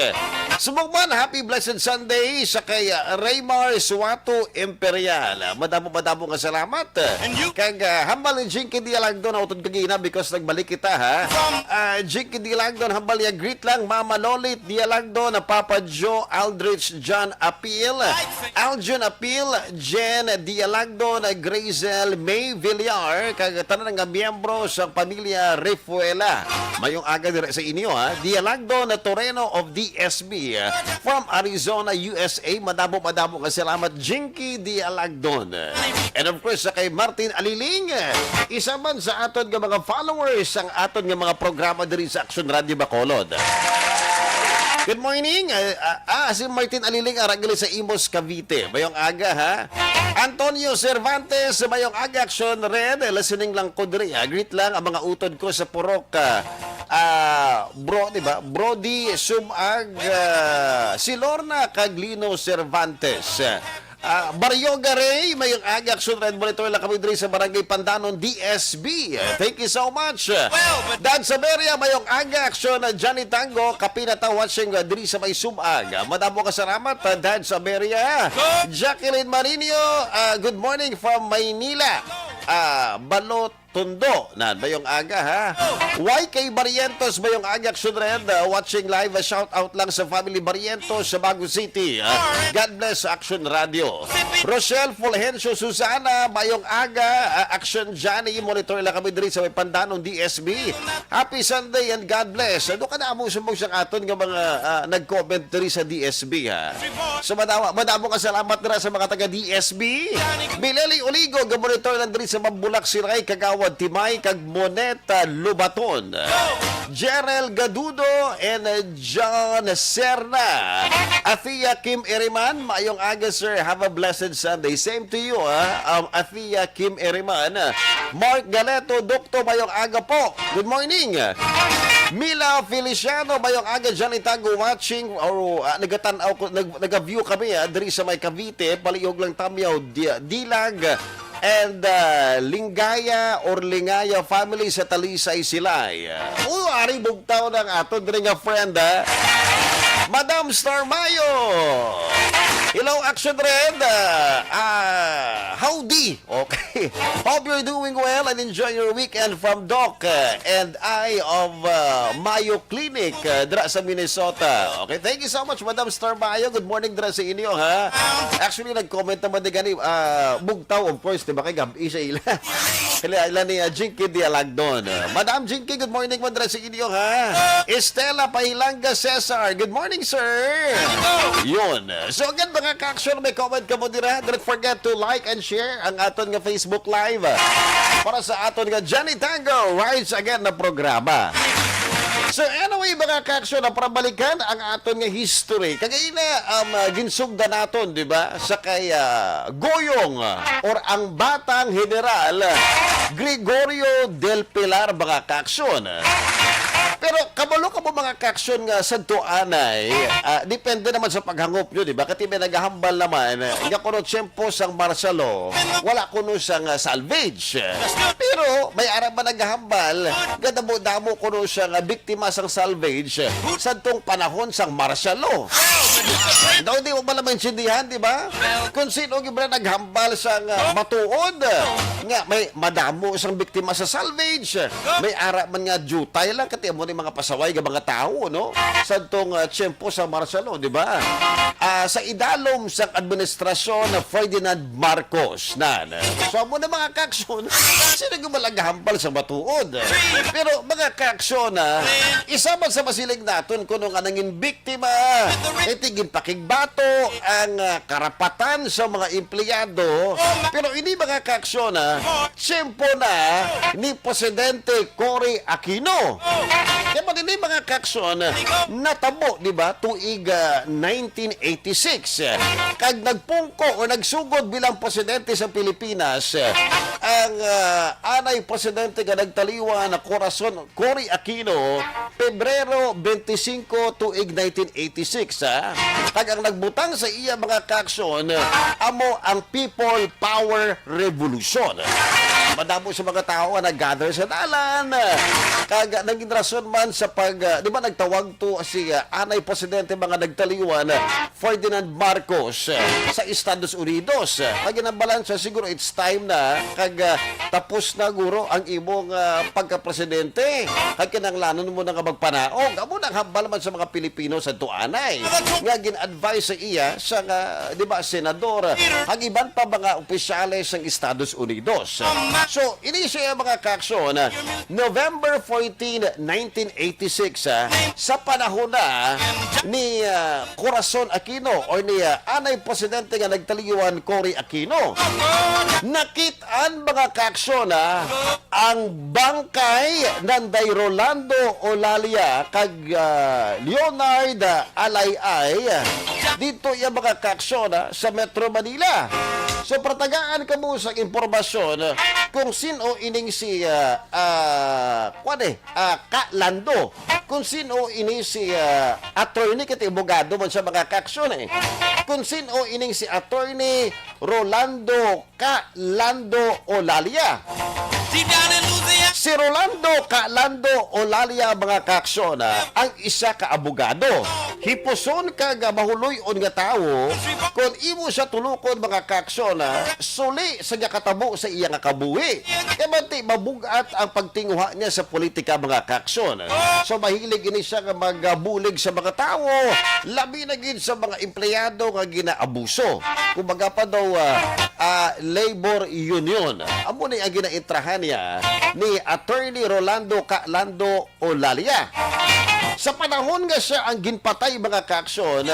Subong man, happy blessed Sunday sa kay, uh, Raymar Suato Imperial. Madamo, madamo nga salamat. Kag, uh, hambal ni Jinky Dialagdo na utod kagina because nagbalik kita, ha. Uh, Jinky Dialagdo, hambal niya, greet lang, Mama Lolit Dialagdo, na Papa Joe Aldrich, John Apil, Aljun Apil, Jen Dialagdo, na Grazel May Villar, kag tanan nga miyembro sa pamilya Refuela. Mayong aga dira sa inyo, ha. Dialagdo na Toreno of D S B, uh, from Arizona, U S A. Madamo, madamo nga salamat, Jinky Dialagdon. And of course, sa kay Martin Aliling, isa man sa aton nga mga followers ang aton nga mga programa diri sa Action Radio Bacolod. Good morning. Ah, ah, ah, si Martin Aliling, ara gali sa Imus, Cavite. Mayong aga, ha? Antonio Cervantes, mayong aga, Action Red. Listening lang ko diri, ha? Greet lang ang mga utod ko sa Purok, ah, ah, bro, di ba? Brody Sumag, ah, si Lorna kag Lino Cervantes. Ah, Barrio Garay, mayong aga, Action Red, monitor lang kami diri sa Barangay Pandanon, D S B. Thank you so much. Dad Saberia, mayong aga, Action, Johnny Tango, Kapinata watching, uh, diri sa may Sumag. Madamo ka salamat, uh, Dad Saberia. Jacqueline Marinio, uh, good morning from Maynila. Ah, Balot Tondo, na mayong aga, ha. Y K Barrientos, mayong aga, Action Red, uh, watching live, uh, shout out lang sa family Barrientos sa Bago City, uh, God bless, Action Radio. Rochelle Fulgencio Susana, mayong aga, uh, Action Johnny, monitor lang kami diri sa may Pandanon, D S B. Happy Sunday and God bless. Ano ka na amo sumog sa aton nga mga, ah, nag-comment diri sa D S B, ha? So, madamo, madamo ka salamat dira sa mga taga D S B. Mileli Uligo, ga-monitor lang diri sa Mambulak, Siray, Kagawad Timay, kag Moneta Lubaton. Jerel Gadudo and, uh, John Serna. Athea Kim Iriman, mayong aga, sir. Have a blessed Sunday. Same to you, ha? Um, Athea Kim Iriman. Mark Galeto, Dokto, mayong aga po. Good morning. Mila Feliciano, mayong aga, Johnny Tango watching, or, ah, nagatan-aw ko, nag-, naga-view kami, ah, diri sa may Cavite, palihog lang tamyaw, di-, Dilag, and, ah, Lingaya or Lingaya family sa Talisay, Silay. Oh, ari bugtaw ng aton diri nga friend, ah. Madam Star Mayo. Hello, Action Red. Ah, ah, howdy. Okay. Hope you're doing well and enjoy your weekend from Doc, uh, and I of, uh, Mayo Clinic, uh, dira sa Minnesota. Okay, thank you so much, Madam Star Mayo. Good morning dira sa inyo, ha? Actually, nag-comment naman din gani, ah, bugtaw, of course, di ba? Kay gab-i sa ila. Ila, ila ni, ah, Jinky Dialagdon. Madam Jinky, good morning man dira sa inyo, ha? Estela Pahilanga Cesar, good morning, sir. Yun. So, again, mga ka-action, may comment ka mo dira. Don't forget to like and share ang aton nga Facebook Live para sa aton nga Johnny Tango Rise Again na programa. So, anyway, mga ka-action, na para balikan ang aton nga history. Kagaina, um, uh, ginsugda naton, di ba? Sa kay, uh, Goyong, uh, or ang Batang General, uh, Gregorio del Pilar, mga ka-action. Pero kabalo ka mo, mga ka-action, nga sadto anay, ah, depende naman sa paghangop nyo, di ba? Kati may naghahambal naman, eh, nga kuno tiyempo sang martial law, wala kuno sang, ah, salvage. Pero may ara man naghahambal nga damo-damo kuno sang, ah, biktima sang salvage sadtong panahon sang martial law. Daw di mo pala maintindihan, di ba? Kung sino gibra naghambal sang, ah, matuod, nga may madamo sang biktima sa salvage, may ara man nga jutay lang, kati amo mga pasaway nga mga tawo, no? Sa tong, ah, tiyempo sa martial law, di ba? Ah, sa idalom sa administrasyon na Ferdinand Marcos, na, na. So, amo na, mga kaaksyon, sino nga malagahambal sa matuod? Pero, mga kaaksyon, ah, isa man sa masiling naton kuno nga nangin biktima, kay ti ginpakigbato ang, ah, karapatan sa mga empleyado. Pero ini, mga kaaksyon, ah, tiyempo na ni Presidente Cory Aquino. Kaya man ini, mga kaaksyon, natabo, di ba, tuig, ah, nineteen eighty-six. Kag nagpungko o nagsugod bilang presidente sa Pilipinas, ang, ah, anay presidente nga nagtaliwan na Corazon Cory Aquino, Pebrero twenty-five, tuig nineteen eighty-six, ha? Kag ang nagbutang sa iya, mga kaaksyon, amo ang People Power Revolution. Madamo sa mga tawo ang nag-gather sa dalan, kag naging rason man sa pag, ah, di ba, nagtawag to si, ah, anay presidente, mga nagtaliwan, Ferdinand Marcos, eh, sa Estados Unidos. Eh, kag ginhambalan siya, siguro it's time na, kag, ah, tapos na guro ang imong, ah, pagka-presidente. Kag kinahanglanon mo na nga magpanaog. Amo nang hambal man sa mga Pilipino sa tuanay nga gin-advise sa iya sa nga, di ba, senador, ang iban pa mga opisyales sang Estados Unidos. So, ini siya, mga kaaksyon, November fourteen, nineteen eighty-six, ah, sa panahon na ni, ah, Corazon Aquino or ni, ah, anay presidente nga nagtaliwan, Cory Aquino. Nakit-an, mga kaaksyon, ah, ang bangkay nanday Rolando Olalia kag, ah, Leonard, ah, Alayay, ah, dito iya, mga kaaksyon, ah, sa Metro Manila. So, patagaan kamo sa impormasyon, ah, kung sin-o ining si, ah, ah, kuwan eh, ah, Ka Lando. Kung sin-o ini si, ah, attorney, kay abogado man siya, mga kaaksyon, eh. Kung sin-o ining si Attorney Rolando Ka Lando Olalia. Si Rolando Ka Lando Olalia, mga kaaksyon, ah, ang isa ka abogado. Hipuson kag mahuloy-on nga tawo, kon imo siya tulokon, mga kaaksyon, ah, suli sa niya katabo sa iya nga kabuhi. Kay bati mabug-at ang pagtinguha niya sa politika, mga kaaksyon. So, mahilig ini siya nga magabulig sa mga tawo, labi na gid sa mga empleyado nga ginaabuso. Kumbaga pa daw, ah, ah, labor union. Amo ni ang ginaintrahan niya ni Attorney Rolando Ka Lando Olalia. Sa panahon nga siya ang ginpatay, mga kaaksyon,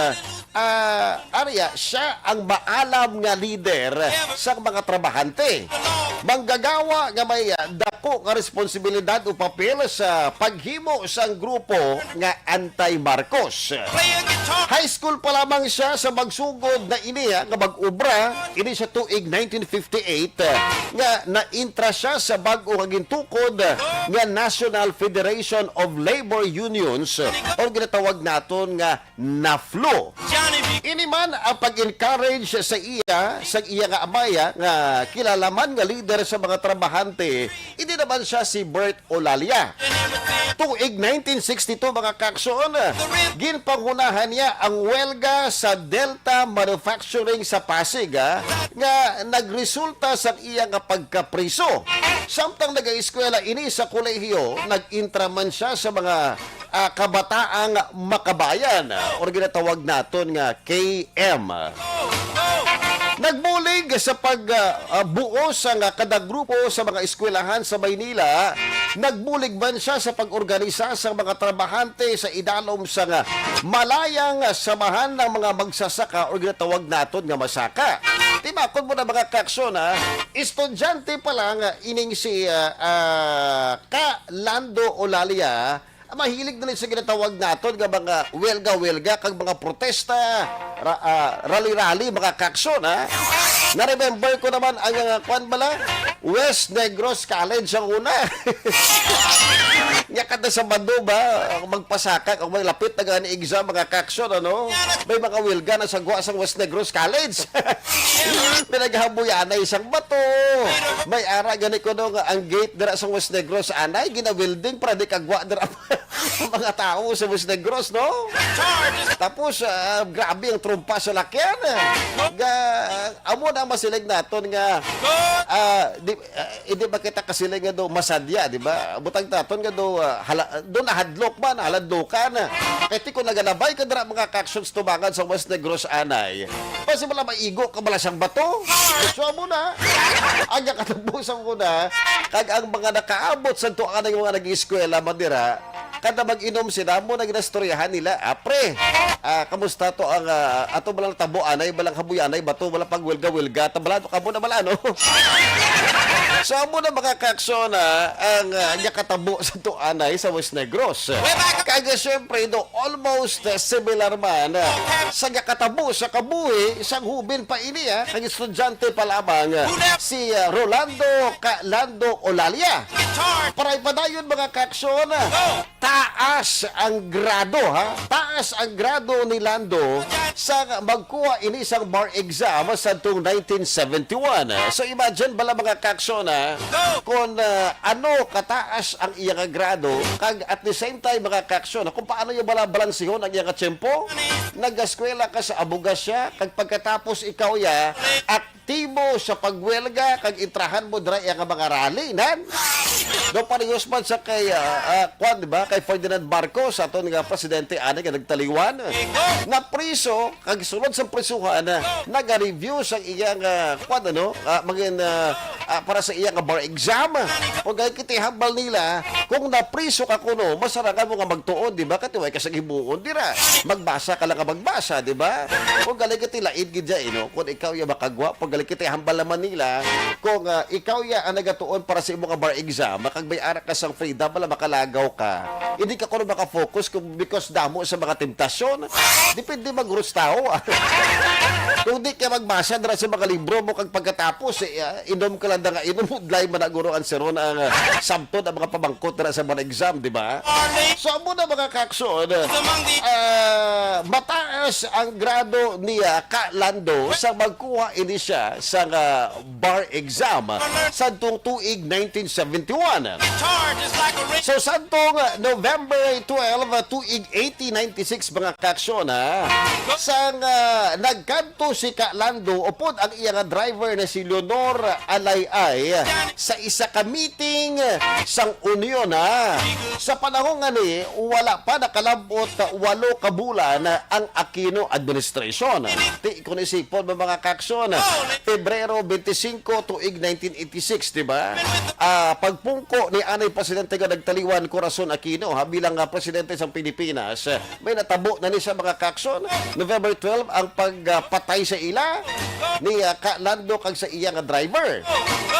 ah, ari, siya ang maalam nga lider sa mga trabahante. Manggagawa nga may, ah, dako nga responsibilidad o papel sa paghimo sang grupo nga anti-Marcos. High school pa lamang siya sa magsugod na ini, ah, nga mag-obra ini sa tuig nineteen fifty-eight, ah, nga naintra siya sa bag-o nga gintukod, ah, nga National Federation of Labor Unions, ah, o ginatawag naton nga NAFLU. Ini man ang pag-encourage sa iya, sa iya nga amay, ah, nga kilala man nga lider sa mga trabahante. Hindi naman siya si Bert Olalia. Tuig nineteen sixty-two, mga kaaksyon, ginpangunahan niya ang welga sa Delta Manufacturing sa Pasig, ah, nga nagresulta sa iya nga pagkapriso. Samtang nag-eskwela ini sa kolehiyo, nag-intra man siya sa mga, ah, Kabataang Makabayan, ah, or ginatawag naton nga K M. Nagbulig sa pag, ah, ah, buo sa nga kada grupo sa mga eskwelahan sa Maynila. Nagbulig man siya sa pag-organisa sa mga trabahante sa idalom sa nga malayang samahan ng mga magsasaka o ginatawag naton nga masaka. Timakon mo na, mga kaaksyon, ha? Estudyante pa lang, ah, ining si, ah, ah, Ka Lando Olalia, mahilig na ni sa ginatawag naton nga mga welga-welga kag mga protesta, ra-, ah, rally-rally, mga kaaksyon, ha? Na-remember ko naman ang, ah, kwan bala? West Negros College ang una. Nya kada Sabado ba, ang magpasaka, kung may lapit na gani exam, mga kaaksyon, ano? May mga welga na sa gwa sang West Negros College. Pinaghabuyan na isang bato. May ara gani kuno nga ang gate dira sa West Negros, anay, gina-welding para di kagwa dira ang mga tao sa West Negros, no? Tapos, ah, grabe ang trumpa sa lakyan. Ga, amo na ang masiling naton nga, ah, di, ah, hindi ba kita kasiling nga do masadya, di ba? Butang naton nga do, ah, hala, doon nahadlok man, haladlokan. Kay ti kung nagalabay ka dira, mga ka-aksyon, sa tubangan sa West Negros anay, basi bala maigo ka bala sang bato. So, amo na. Ang nakatapos ang una, kag ang mga nakaabot sa tuanay, mga nag-eskwela man dira, kada mag-inom sila, mo nag-istoryahan nila, "Ah, pre, ah, kamusta to ang, ah, ato balang tabo anay, balang kabuyanay, bato, balang pagwelga-welga, ta bala, kamo na bala, no?" So, amo na, mga ka-aksyon, ah, ang, ah, nakatabo sa tuanay sa West Negros. Kag, ah, syempre, no, almost, ah, similar man, ah, sa nakatabo sa kabuhi sang hubin pa ini, ah, kag estudyante pa lamang, ah, si, ah, Rolando Ka Lando Olalia. Para ipadayon, mga ka-aksyon, ah, taas ang grado, ha? Taas ang grado ni Lando sa magkuha ini sang bar exam sa tong nineteen seventy-one. So, imagine bala, mga ka-aksyon, ha? Kung, ah, ano kataas ang iya nga grado, kag at the same time, mga ka-aksyon, kung paano niya bala balansihon ang iya nga tiyempo? Nag-eskwela ka sa abogasya, kag pagkatapos ikaw ya, aktibo sa pagwelga, kag intrahan mo dira iya nga mga rally, nan? Do parehas man sa kay, ah, ah, kwan, di ba? Kay Ferdinand Marcos, aton nga presidente, ani nga nagtaliwan. Napriso, kag sulod sa prisuhan, ah, naga-review sa iya nga, kwan, ano, ah, mangin, ah, ah, para sa iya nga bar exam. Kung gani kita hambal nila, kung napriso ka kuno, masarangan mo nga magtuon, di ba? Kay ti way ka sa gibuon dira. Magbasa ka lang nga magbasa, di ba? Kung gani kita lain gid dya, eh, no? Kung ikaw ya makagwa, pag gani kita hambal naman nila, kung, ah, ikaw ya ang nagatuon para sa imo nga bar exam, makagbayara ka sang freedom, wala makalagaw ka. Hindi ka kuno makafocus kung because damo sa mga temptasyon. Depende man guro sa tao, ah. Kung di ka magbasa dira sa mga libro mo, kag pagkatapos, eh, ah, inom ka lang nga inom, budlay man na guro ang siron ang, ah, sabton ang mga pamangkot dira sa mga exam, di ba? So, amo na, mga ka-aksyon, ah, mataas ang grado niya, ka Lando, sa magkuha ini siya sa nga bar exam sadtong tuig nineteen seventy-one. So, sadtong November twelve, tuig eighteen ninety-six, mga ka-aksyon, ha? Sang, ah, nagkadto si Ka Lando upod ang iya nga driver na si Leonor Alayay sa isa ka meeting sang Union, ha? Sa panahon nga ni, wala pa nakalabot walo ka bulan ang Aquino administration. Ti, kung isipon mo, mga ka-aksyon, Pebrero twenty-five, tuig nineteen eighty-six, di ba? Ah, pagpungko ni anay presidente nga nagtaliwan, Corazon Aquino, ha, bilang, ah, presidente sa Pilipinas, may natabo na ni sa mga ka-aksyon. November twelve ang pagpatay sa ila ni, ah, Ka Lando kag sa iya nga driver.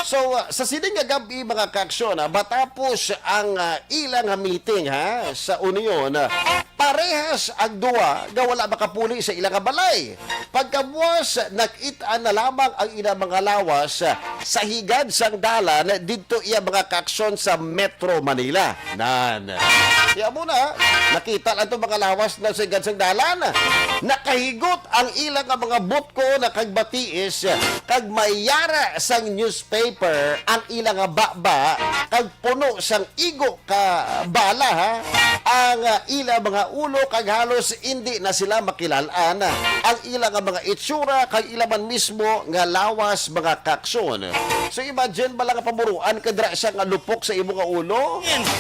So, ah, sa sining nga gab-i, mga ka-aksyon, ah, matapos ang, ah, ila nga meeting, ha, sa Union, ah, parehas ang duwa nga wala makapuli sa ila nga balay. Pagkabuas, nakit-an na lamang ang ila mga lawas sa higad sang dalan didto iya mga ka-aksyon sa Metro Manila. Nan. Kaya mo na, nakita lang to mga lawas na sa higad sang dalan. Nakahigot ang ila nga mga butko na kag batiis, kag may yara sang newspaper ang ila nga baba, kag puno sang igo ka bala, ha, ang, ah, ila mga ulo, kag halos indi na sila makilal-an ang ila nga mga itsura kag ila man mismo nga lawas, mga ka-aksyon. So, imagine bala nga pamuruan ka dira siya nga lupok sa imo nga ulo.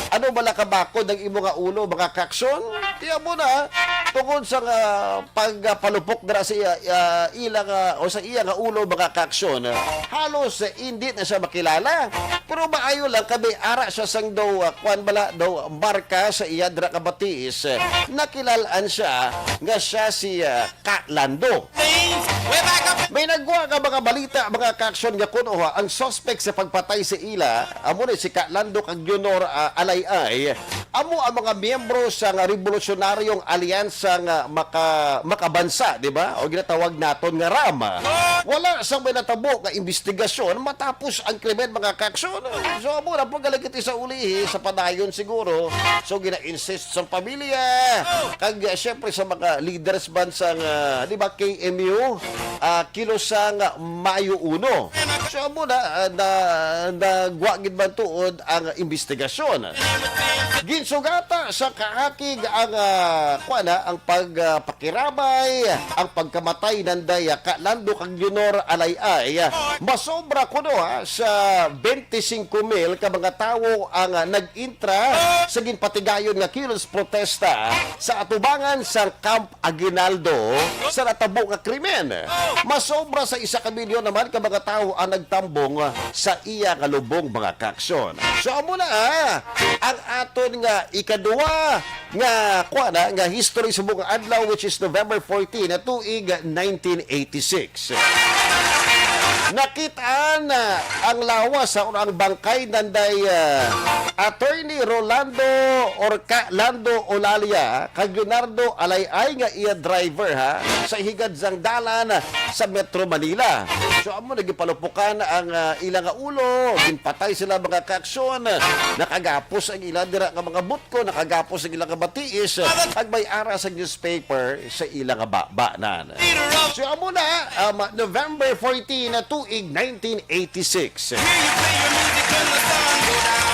Ano bala ka bakod ang imo nga ulo, mga ka-aksyon? Tiyan mo na, tungod sa nga pagpalupok dira sa iya, ah, ila nga, o sa iya nga ulo, mga ka-aksyon, halos, eh, hindi na siya makilala. Pero maayo lang kami, ara siya sang daw, ah, kwan bala, daw marka sa iya dira ka batiis. Eh, nakilal-an siya nga siya si, ah, Ka Lando. May nagwa nga mga balita, mga ka-aksyon, nga kuno, ha, ang suspect sa pagpatay sa ila, amo ni si Ka Lando kag Leonor, ah, Alayay, amo ang mga miyembro sa nga Revolusyonaryong Alyansa nga Maka-, Makabansa, di ba? O ginatawag naton nga ram. Wala sang may natabo nga imbestigasyon matapos ang krimen, mga ka-aksyon. So, amo na, pagaling kita sa ulihi, sa padayon siguro. So, gina-insist sa pamilya, kag, ah, syempre sa mga leaders man sa nga, di ba, K M U, ah, Kilusang Mayo Uno. So, amo na, ah, na, nagwa gid man tuod ang imbestigasyon. Gin- Sugata sa kaakig ang, ah, kuwan na, ang pag, ah, pakiramay, ang pagkamatay nanday, ah, ka Lando kag Leonor Alayay, ah, masobra kuno, ha, sa twenty-five mil ka mga tawo ang, ah, nag-intra sa ginpatigayon nga kilos protesta sa atubangan sang Camp Aguinaldo sa natabo nga krimen. Masobra sa isa ka milyon naman ka mga tawo ang nagtambong sa iya nga lubong, mga kaaksyon. So, amo na, ah, ang aton nga ikaduha nga, kuwan na, nga history subong adlaw, which is November fourteen na tuig nineteen eighty-six. Nakitaan, ah, ang lawas sa ang bangkay nanday, ah, Attorney Rolando or ka Lando Olalia kag Leonardo Alayay nga iya driver, ha, sa higad sang dalan sa Metro Manila. So, amo nagipalupukan ang, ah, ila nga ulo, ginpatay sila, mga kaaksyon. Nakagapos ang ila dira nga mga butko, nakagapos ang ila nga batiis, kag may ara sa newspaper sa ila nga baba nan. So, amo na, um, November fourteen na tuig nineteen eighty-six.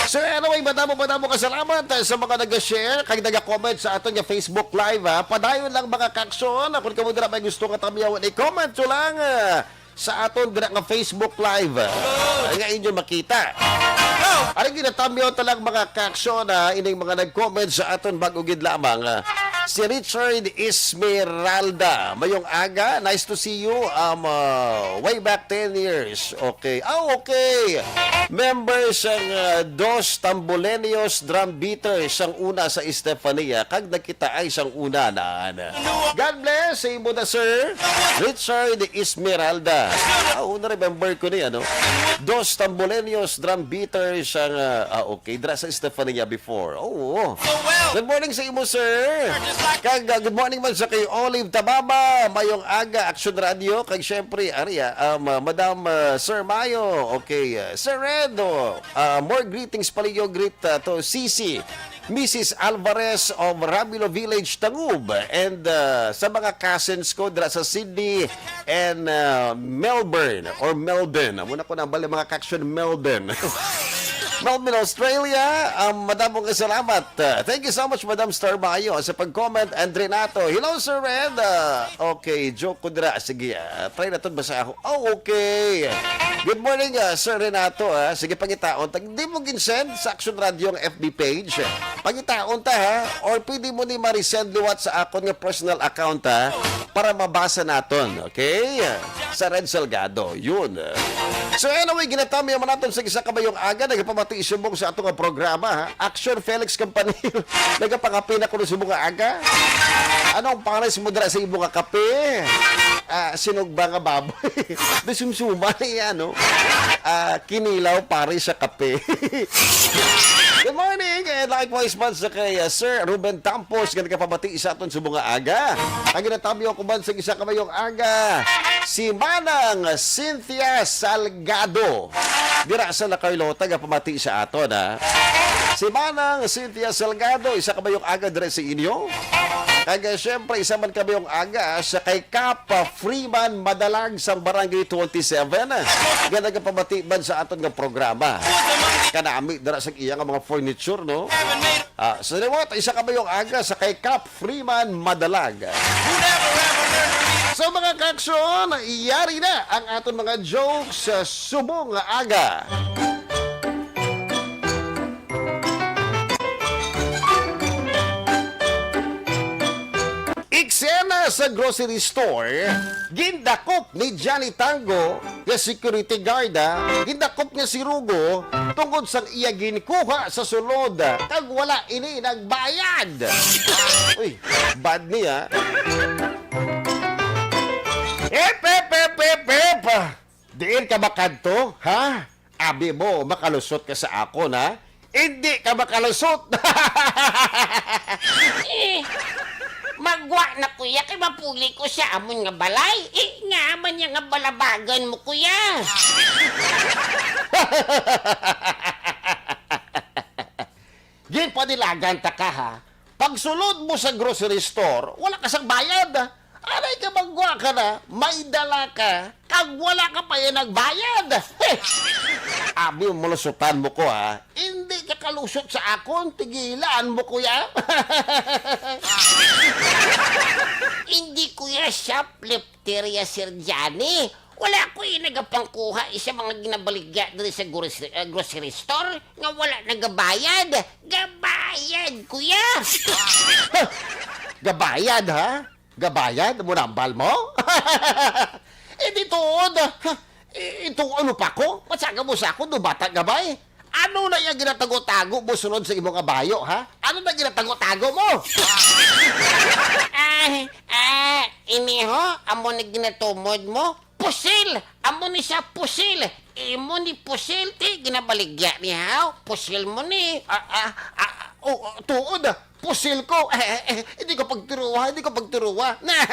So, anyway, madamo, madamo ka salamat, eh, sa mga nag-share kag nag-comment sa aton nga Facebook Live, ha. Padayon lang, mga kaaksyon, kung kamo dira may gusto nga tamyaw, i-comment nyo lang, ah, sa aton dira nga Facebook Live, ah, nga inyo makita. Ari, ginatamyaw ta lang, mga kaaksyon, ha, ining mga nag-comment sa aton bag-o gid lamang, ah, si Richard Esmeralda. Mayong aga, nice to see you. Um, ah, way back ten years. Okay. Ah, okay. Member sang, ah, Dos Tamboleños Drum Beaters sang una sa Estefania, kag nagkita ay sang una na. God bless sa imo na, sir. Richard Esmeralda. Ah, una, remember ko ni, ano? Dos Tamboleños Drum Beaters sang, ah, ah, okay. Dra sa Estefania before. Oo. Good morning sa imo, sir. Kag, ah, good morning man sa kay Olive Tababa. Mayong aga, Action Radio. Kag syempre, ari, ah, um, ah, Madam, ah, Sir Mayo. Okay, ah, Sir Red, oh, ah, more greetings pala, greet, ah, to Sisi, Missus Alvarez of Ramilo Village, Tangub, and, ah, sa mga cousins ko dira sa Sydney and, ah, Melbourne or Melbourne. Amo na ko nang bali, mga kaaksyon, Melbourne. Melbourne, Australia. Um, madamo nga salamat. Ah, thank you so much, Madam Star Mayo, sa pag-comment. And Renato, "Hello, Sir Red." Ah, okay, joke ko dira. Sige, ah, try naton basaho. Oh, okay. Good morning, ah, Sir Renato, ah. Sige, pangitaon. Tag-, di mo gin-send sa Action Radio ang F B page. Pangitaon ta, ha? Or pwede mo ni ma-resend liwat sa akon nga personal account, ha? Para mabasa naton, okay? Sa Red Salgado, yun. So anyway, ginatamyaw man naton sa isa ka mayong aga, nagapamati subong sa ato nga programa, ha? Action Felix Campanil, nagapangapin ako ng subong nga aga. Anong pares mo dira sa imo nga kape? Ah, sinugba nga baboy. Di sumsuma ni, ano? Ah, kinilaw pare sa kape. Good morning, and likewise man sa kay, ah, Sir Ruben Tampos nga nagapamati sa aton subong nga aga. Ang ginatamyaw ko man sa isa ka mayong aga, si Manang Cynthia Salgado. Dira sa La Carlota, gapamati sa aton, ha. Si Manang Cynthia Salgado, isa ka mayong aga dira sa inyo. Kag, ah, siyempre, isa man ka mayong aga sa kay Kap, ah, Freeman Madalag sang Barangay twenty-seven, ah, nga nagapamati man sa aton nga programa. Kanami dira sa iya nga mga furniture, no? Ah, sa liwat, isa ka mayong aga sa kay Kap Freeman Madalag. So, mga kaaksyon, yari na ang aton mga jokes sa subong nga aga. Eksena sa grocery store, gindakop ni Johnny Tango nga security guard, ah. Gindakop niya si Rugo tungod sang iya ginkuha sa sulod, ah, kag wala ini nagbayad. Uy, bad niya. Ep, ep, ep, ep, ep! Diin ka makadto, ha? Abi mo, makalusot ka sa akon, ha? Indi ka makalusot! Eh, magwa na, kuya, kay mapuli ko sa amon nga balay. Eh, nga man niya nga balabagan mo, kuya. Ginpanilagan ta ka, ha? Pagsulod mo sa grocery store, wala ka sang bayad. Anay ka, magwa ka na, may dala ka, kag wala ka pa yan nagbayad. Abi, malusutan mo ko, ha? Hindi ka kalusot sa akon, tigilan mo, kuya. Hindi, kuya, shoplifter ya, Sir Johnny. Wala ko yung nagapangkuha sa mga ginabaligya diri sa grocery, ah, grocery store nga wala nagabayad. Gabayad, kuya. Gabayad, ha? Gabayad mo nambal mo? Eh, di tuod. Ha? Eh, ito ano pa ko? Masaga mo sa ako, do bata gabay? Ano na yung ginatago-tago mo sulod sa imong kabayo, ha? Ano na ginatago-tago mo? Ah, ah, iniho, amo na ginatumod mo? Pusil! Amo ni siya pusil! Imo ni pusil, ti, ginabaligya ni haw? Pusil mo ni. Ah, ah, ah, oh, oh, tuod, ah. Pusil ko. Eh, eh, eh, hindi ko pagturuha, hindi ko pagturuha. Nah.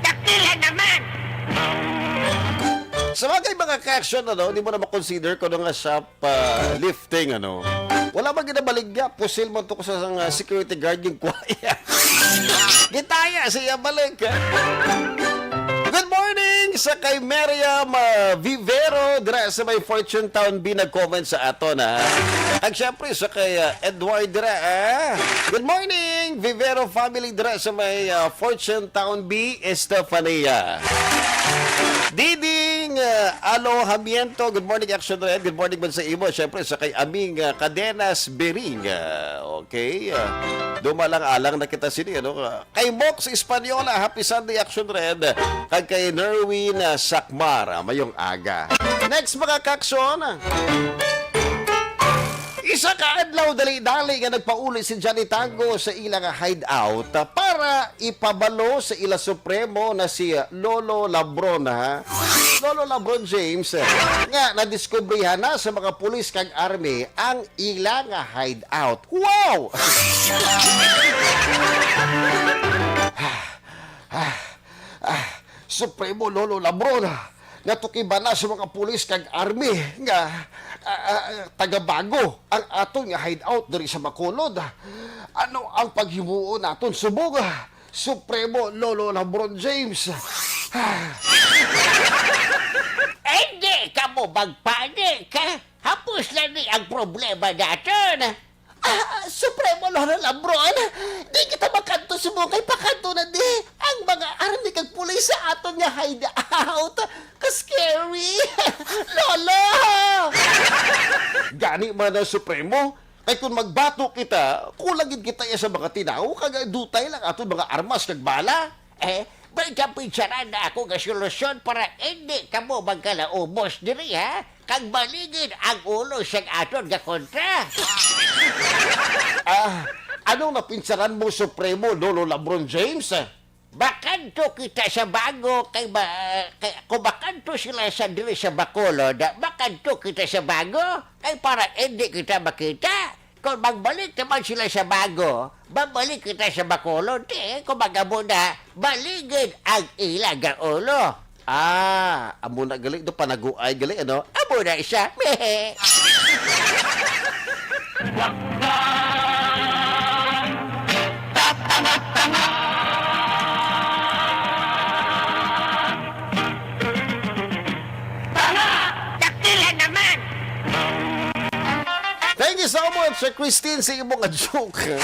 Dakila naman! Sa bagay, mga ka-action, ano, hindi mo na makonsider ko nga sa pa lifting, ano. Wala man ginabaligya, pusil man to ko sa, sa security guard yung kuwaya. Gitaya siya balik, ha? Good morning sa kay Miriam, ah, Vivero, dira sa may Fortune Town B, nag-comment sa aton, ha? At syempre sa kay, ah, Edward, dira, ah. Good morning, Vivero family, dira sa may, ah, Fortune Town B, Estefania. Diding, ah, Alojamiento, good morning, Action Red. Good morning man sa imo. Syempre, sa kay Aming, ah, Cadenas Bering. Ah, okay. Ah, dumalang-alang na kita sini, ano? Ah, kay Mox Española, happy Sunday, Action Red. Kag kay Nerwin, ah, Sakmar, ah, mayong aga. Next, mga kakson. Isa ka adlaw, dali-dali nga nagpauli si Johnny Tango sa ila nga hideout, ah, para ipabalo sa ila supremo na si Lolo Labron, ha? Lolo Labron James, nga nadiskubrihan na sa mga pulis kag army ang ila nga hideout. Wow! Ah, ah, ah, Supremo Lolo Labron, natukiban na sa mga pulis kag army nga, ah, ah, taga Bago ang aton nga hideout diri sa Bacolod. Ano ang paghimuon naton subong? Supremo Lolo Labron James. Hindi kamo magpanik. Hapos na ni ang problema naton. Ah, Supremo Lolo Labron, di kita makadto subong kay pakadto na di ang mga army kag pulis sa aton nga hideout. Ka-scary! Lolo! Gani man na, Supremo, kay kung magbato kita, kulang gid kita ya sa mga tinawo, kag dutay lang aton mga armas kag bala. Eh, may kapinsaran na ako nga solusyon para hindi kamo magkalaumos diri, ha? Kag baligid ang ulo sang aton nga kontra. Ah, anong napinsaran mo, Supremo Lolo Labron James? Makadto kita sa Bago kay ba, kay, kung makadto sila sa diri sa Bacolod, makadto kita sa Bago kay para hindi kita makita. Kung magbalik naman sila sa Bago, babalik kita sa Bacolod. Ti, kung magamo na, baligid ang ila nga ulo. Ah, amo na gali, do panaguay gali, ano? Amo na siya. Mehe. Tanga! Dakila naman! Thank you so much, Sir Christine, sa imo nga joke.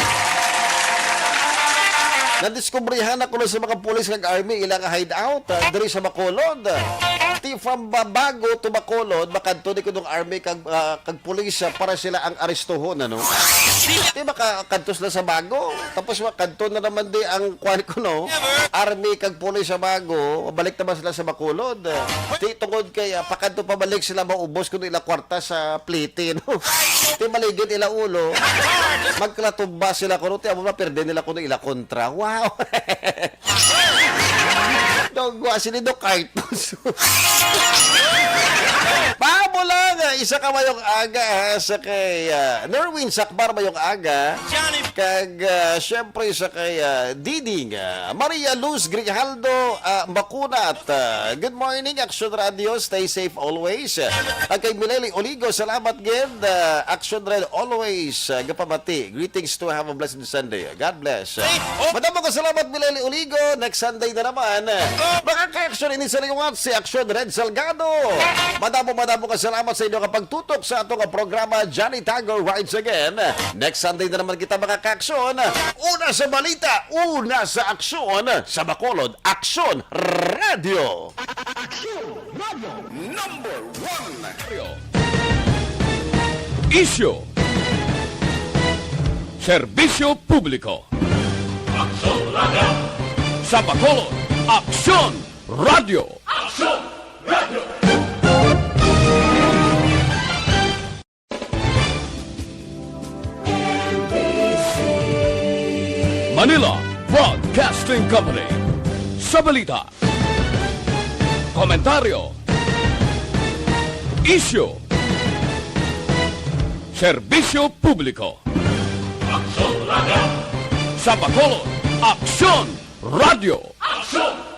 Nadiskubrihan ako na sa mga pulis kag army ila nga hideout, ah, diri sa Bacolod. Ti from Ba-, Bago to Bacolod, makadto ni kudong army kag, ah, kag pulis, ah, para sila ang arestuhon, ano? Ti makakadto sila sa Bago, tapos makadto na naman di ang kwan ko, no? Army kag pulis sa Bago, balik naman sila sa Bacolod. Ti tungod kay, ah, pakadto pabalik sila maubos kuno ila kwarta sa plete, no? Ti maligid ila ulo. Magkalatumba sila kuno, ti amo na perde nila kuno ila kontra. Wow! Dogwa sini do cartos. Amo lang, ah, isa ka mayong aga, ah, sa kay, ah, Nerwin Sakbar, mayong aga. Kag, ah, syempre sa kay, ah, Diding, ah, Maria Luz Grijaldo, ah, Makunat. Ah, good morning, Action Radio. Stay safe always. Ah, kay Mileli Oligo, salamat gid. Ah, Action Radio always, ah, gapamati. Greetings to have a blessed Sunday. God bless. Madamo ka salamat, Mileli Oligo. Next Sunday na naman. Mga ka-action, ini sa liwat si Action Red Salgado. Madamo, madamo ka salamat sa inyo nga pagtutok sa atong programa, Johnny Tango Rides Again. Next Sunday na naman kita, mga ka-action. Una sa balita, una sa aksyon, sa Bacolod, Aksyon Radio. Aksyon Radio number one. Isyu. Serbisyo publiko. Aksyon Radio. Sa Bacolod, Aksyon Radio. Aksyon Radio. Manila Broadcasting Company. Sa balita, komentaryo, isyu, serbisyo publiko. Aksyon Radio. Sa Bacolod, Aksyon Radio. Aksyon